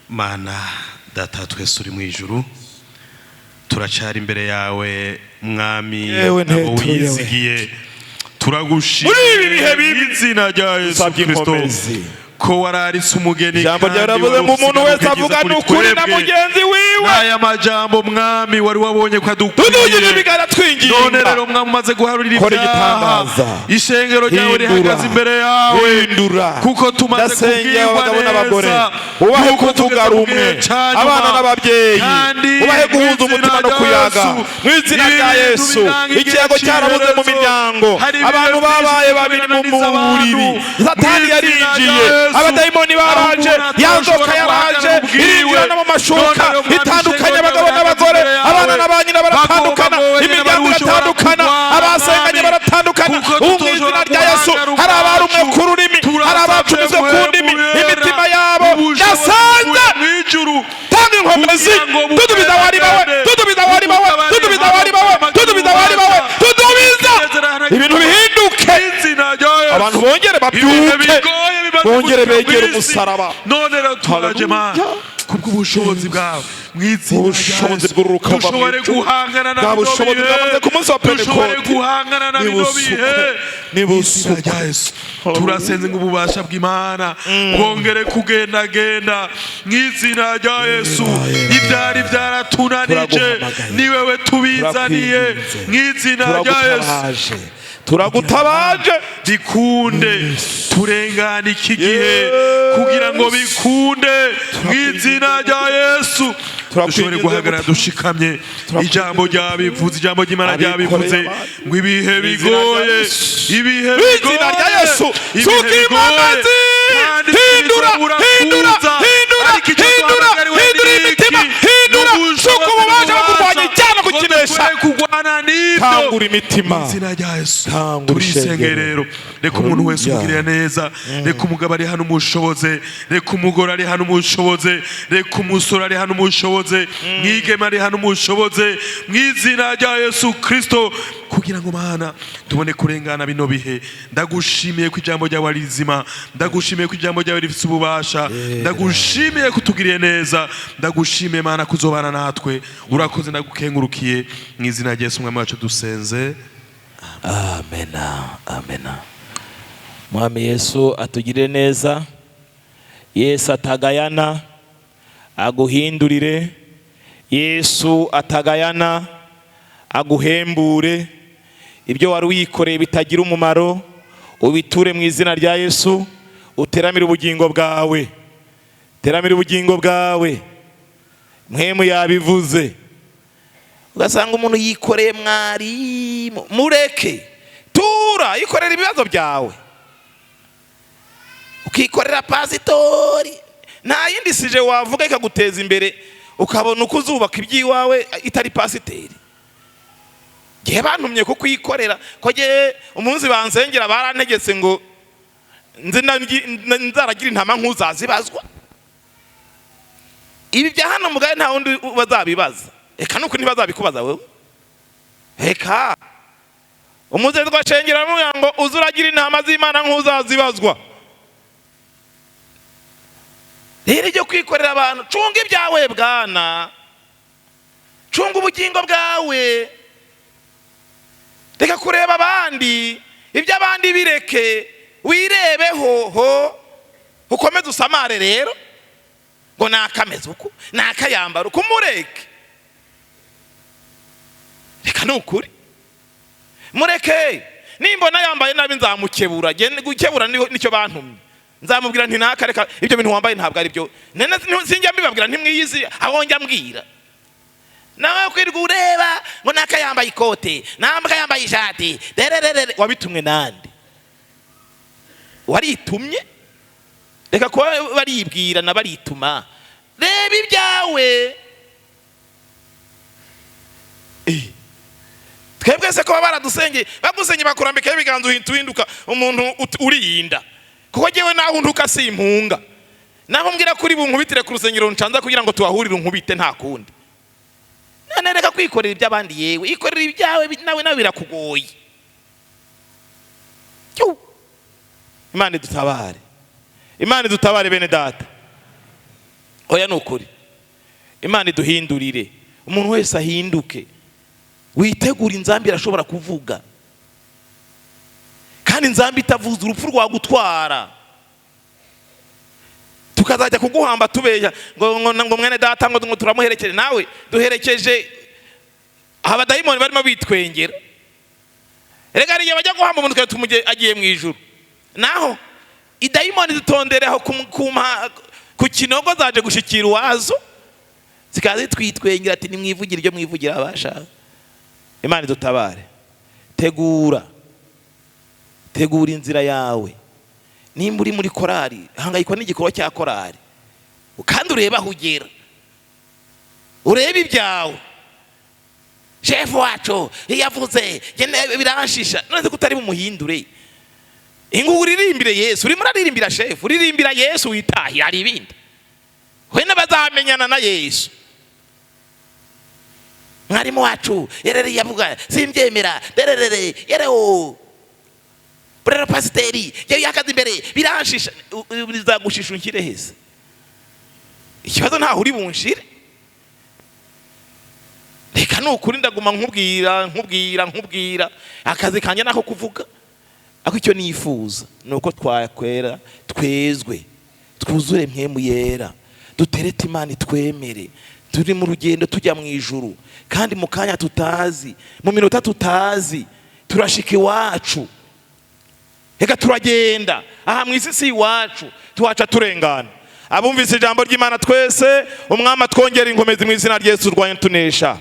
Mana Data twese uri mu ijuru, turacyari imbere yawe, Mwami. Yewe, abo ntetuye we. wizigiye, turagushimiye Muri ibi bihe bibi, izina rya Yesu dusabye Kristo, inkomezi. ko wararitse umugeni, Ijambo ryawe kandi riravuze ngo wari umuntu ufise wese ukugeza avugana kuri ukuri na twebwe. mugenzi wiwe. N'aya majambo, Mwami, wari wabonye ko Tudugije adukwiriye. ibiganza, twinginga. None rero, Mwami, umaze guharurira Kora ibyaha, igitangaza. ishengero ryawe Hindura. rihagaze imbere yawe, Hindura. kuko tumaze Ndasengera kubwirwa abagabo n'abagore, neza ubahe yuko kuvuga tugeze mu rumwe, gihe ca nyuma. abana n'ababyeyi, Kandi ubahe guhuza mu umutima izina no rya kuyaga Yesu, mu izina rya ibintu Yesu. biranga igihe Ikiyago cyarabuze mu c'iherezo. miryango. Hari ibintu Abantu byinshi babaye babiri mu binananiza buriri. abantu. Satani Mu izina yarinjiye, rya Yesu, abadayimoni baraje, aho umuntu ya nzoka atashobora yaraje, guhagarara ubwiwe. irinjira no mu mashuka, None rero, Mwami, itandukanya ishengero abagabo ryawe n'abagore, imbere yawe. abana na ba nyina baratandukana, Bagomba wenyine imiryango barushobora iratandukana, kurwana, abasenganye Mwami, baratandukana. kuko Ubu mu izina tutoshobora rya Yesu, guhangara hari abarumwe ubwacu. ku rurimi, hari Turasabye abacumizwe ku ndimi, Mwebwe imitima yabo ubushobozi yasanze Inkomezi. Kugira ngo Dudubiza wari bawe. bugende. Dudubiza wari bawe. Dudubiza wari bawe. Dudubiza wari bawe. Dudubiza ibintu bihinduke. Izina rya Yesu. Abantu bongere Ibihe babyuke, bigoye bimaze bongere gushika begere kw'isi. umusaraba. None rero turaje, Mana, kubw'ubushobozi bwawe, mu izina rya Ubushobozi Yesu. bw'ururuka buva mu Dushobore ijuru. guhangana na Bwa bino bushobozi bihe. bwamaze ku munsi wa Dushobore Pentekote. guhangana na bino Nibusukwe, bihe. nibusukwe. Izina rya Yesu. Turasenze ngo ububasha bw'Imana bwongere kugendagenda mu izina rya Yesu. Ibyari byaratunanije, Turaguhamagaye. ni wewe tubizaniye Turakwinginze. mu izina rya Yesu. Turagutabaje, turagutabaje. Bikunde turengane iki gihe, kugira ngo bikunde mu izina rya Yesu dushobore guhagarara dushikamye. Ijambo ryabivuze, ijambo ry'Imana ryabivuze ngo ibihe bigoye, ibihe Mu izina rya bigoye, Yesu. ibihe Suka bigoye. imbabazi. Kandi Hindura, tubizabura hindura, kuza. hindura, Ariko icyo hindura, duhamagariwe hindura ni imitima, iki? hindura. Ni Suka ububasha bwo kurwanya icyaha no ngo kukinesha. dukwiye kurwana n'ibyo. Kangura imitima. Mu izina rya Yesu. Kangura Turisenge ishengero. rero, reka umuntu wese Hallelujah. umugirira neza. Reka umugabo ari hano umushoboze, reka umugore ari hano umushoboze, reka umusore ari hano umushoboze, mwigeme ari hano umushoboze, mu izina rya Yesu Kristo, kugira ngo, Mana, tubone kurengana bino bihe. Ndagushimiye ko ijambo ryawe ari rizima. Ndagushimiye ko ijambo ryawe rifite ububasha. Ndagushimiye ko utugiriye neza. Ndagushimiye, Mana, kuzobana natwe. Urakoze, ndagukengurukiye. Mu izina rya Yesu Umwami wacu dusenze. Amena, amena. Mwami Yesu atugirire neza. Yesu atagayana aguhindurire. Yesu atagayana aguhembure. Ibyo wari wikoreye bitagira umumaro ubiture mu izina rya Yesu. Uteramire ubugingo bwawe, teramire ubugingo bwawe. Mwemu yabivuze. Ugasanga umuntu yikoreye mwarimu, mureke. Tura, yikorera ibibazo byawe, ukikorera pasitori. Nta yindi sujet wavuga ikaguteza imbere, ukabona uko uzubaka iby'iwawe itari pasiteri. Ngewe bantumye kukuyikorera, ko ngewe umunsi bansengera barantegetse ngo nze nzaragira intama nk'uzazibazwa. Ibi bya hano mugaye nta wundi bazabibaza. Reka nuko ntibazabikubaza wewe. Reka umuze twashengera aramubwira ngo uze uragira intama z'Imana nk'uzazibazwa. Rero ibyo kwikorera abantu, cunga ibyawe bwana, cunga ubugingo bwawe. Reka kureba abandi, ibyo abandi bireke, wirebeho ho ukomeze usamare. Rero ngo nakameze uku, nakayambara uku, mureke. Reka ni ukuri, mureke. Nimbona yambaye nabi nzamukebura. Gukebura nicyo bantumye. Nzamubwira nti naka, reka ibyo bintu wambaye ntabwo ari byo. Sinjya mbibabwira, ntimwiyizi aho njya mbwira. Nawe kwirirwa ureba ngo naka yambaye ikote, naka yambaye ishati, dererere, wabitumwe nande? Waritumye? Reka kuba baribwira na barituma. Reba ibyawe. Twebwe se ko baba baradusengeye, bagusengeye bakurambikaho ibiganza, uhita uhinduka umuntu uriyinda? Kuko njyewe naho untuka simpunga. Naho mbwira kuri bunkubitire ku rusengero ncanza kugira ngo tuhahurire, unkubite, nta kundi. None reka kwikorera iby'abandi. Yewe, ikorera ibyawe, nawe birakugoye. Cyu. Imana idutabare, Imana idutabare bene data. Oya, ni ukuri, Imana iduhindurire, umuntu wese ahinduke. Witegura, inzambi irashobora kuvuga, kandi inzambi itavuze urupfu rwagutwara, tukazajya kuguhamba tubeshya ngo mwene data ngo turamuherekeje. Nawe duherekeje abadayimoni barimo bitwengera. Reka, hari igihe bajya guhamba umuntu tukaba agiye mu ijuru, naho idayimoni zitondera aho ku kinogo, zaje gushikira uwazo, zikaza zitwitwengera ati nimwivugire ibyo mwivugira abashaka. Imana idutabare. Tegura, tegura inzira yawe. Nimba uri muri korari, hangayikwa n'igikorwa cya korari, kandi urebe aho ugera, urebe ibyawe. Shefu wacu iyo yavuze genda biranshisha. None ko utari bumuhindure ingu uririmbire Yesu? Urimo uraririmbira shefu, uririmbira Yesu, witahira. Hari ibindi we n'abazamenyana na Yesu. Mwarimu wacu yerere yavuga simbyemera dererere yerewo. Rero pasiteri yari yakaze imbere biranshisha. Bizagushisha unshyire hese? Ikibazo ntaho uri bunshire. Reka nukuri ndaguma nkubwira, nkubwira, nkubwira. Akazi kanjye nako kuvuga. Ariko icyo nifuza ni uko twakwera, twezwe, twuzure Mpwemu Yera, duterete Imana itwemere. Turi mu rugendo tujya mu ijuru, kandi mu kanya tutazi, mu minota tutazi, turashika iwacu. Reka turagenda aha mu isi si iwacu, tuhaca turengana. Abumvise ijambo ry'Imana twese, Umwami atwongera inkomezi mu izina rya Yesu. Turwanya tunesha.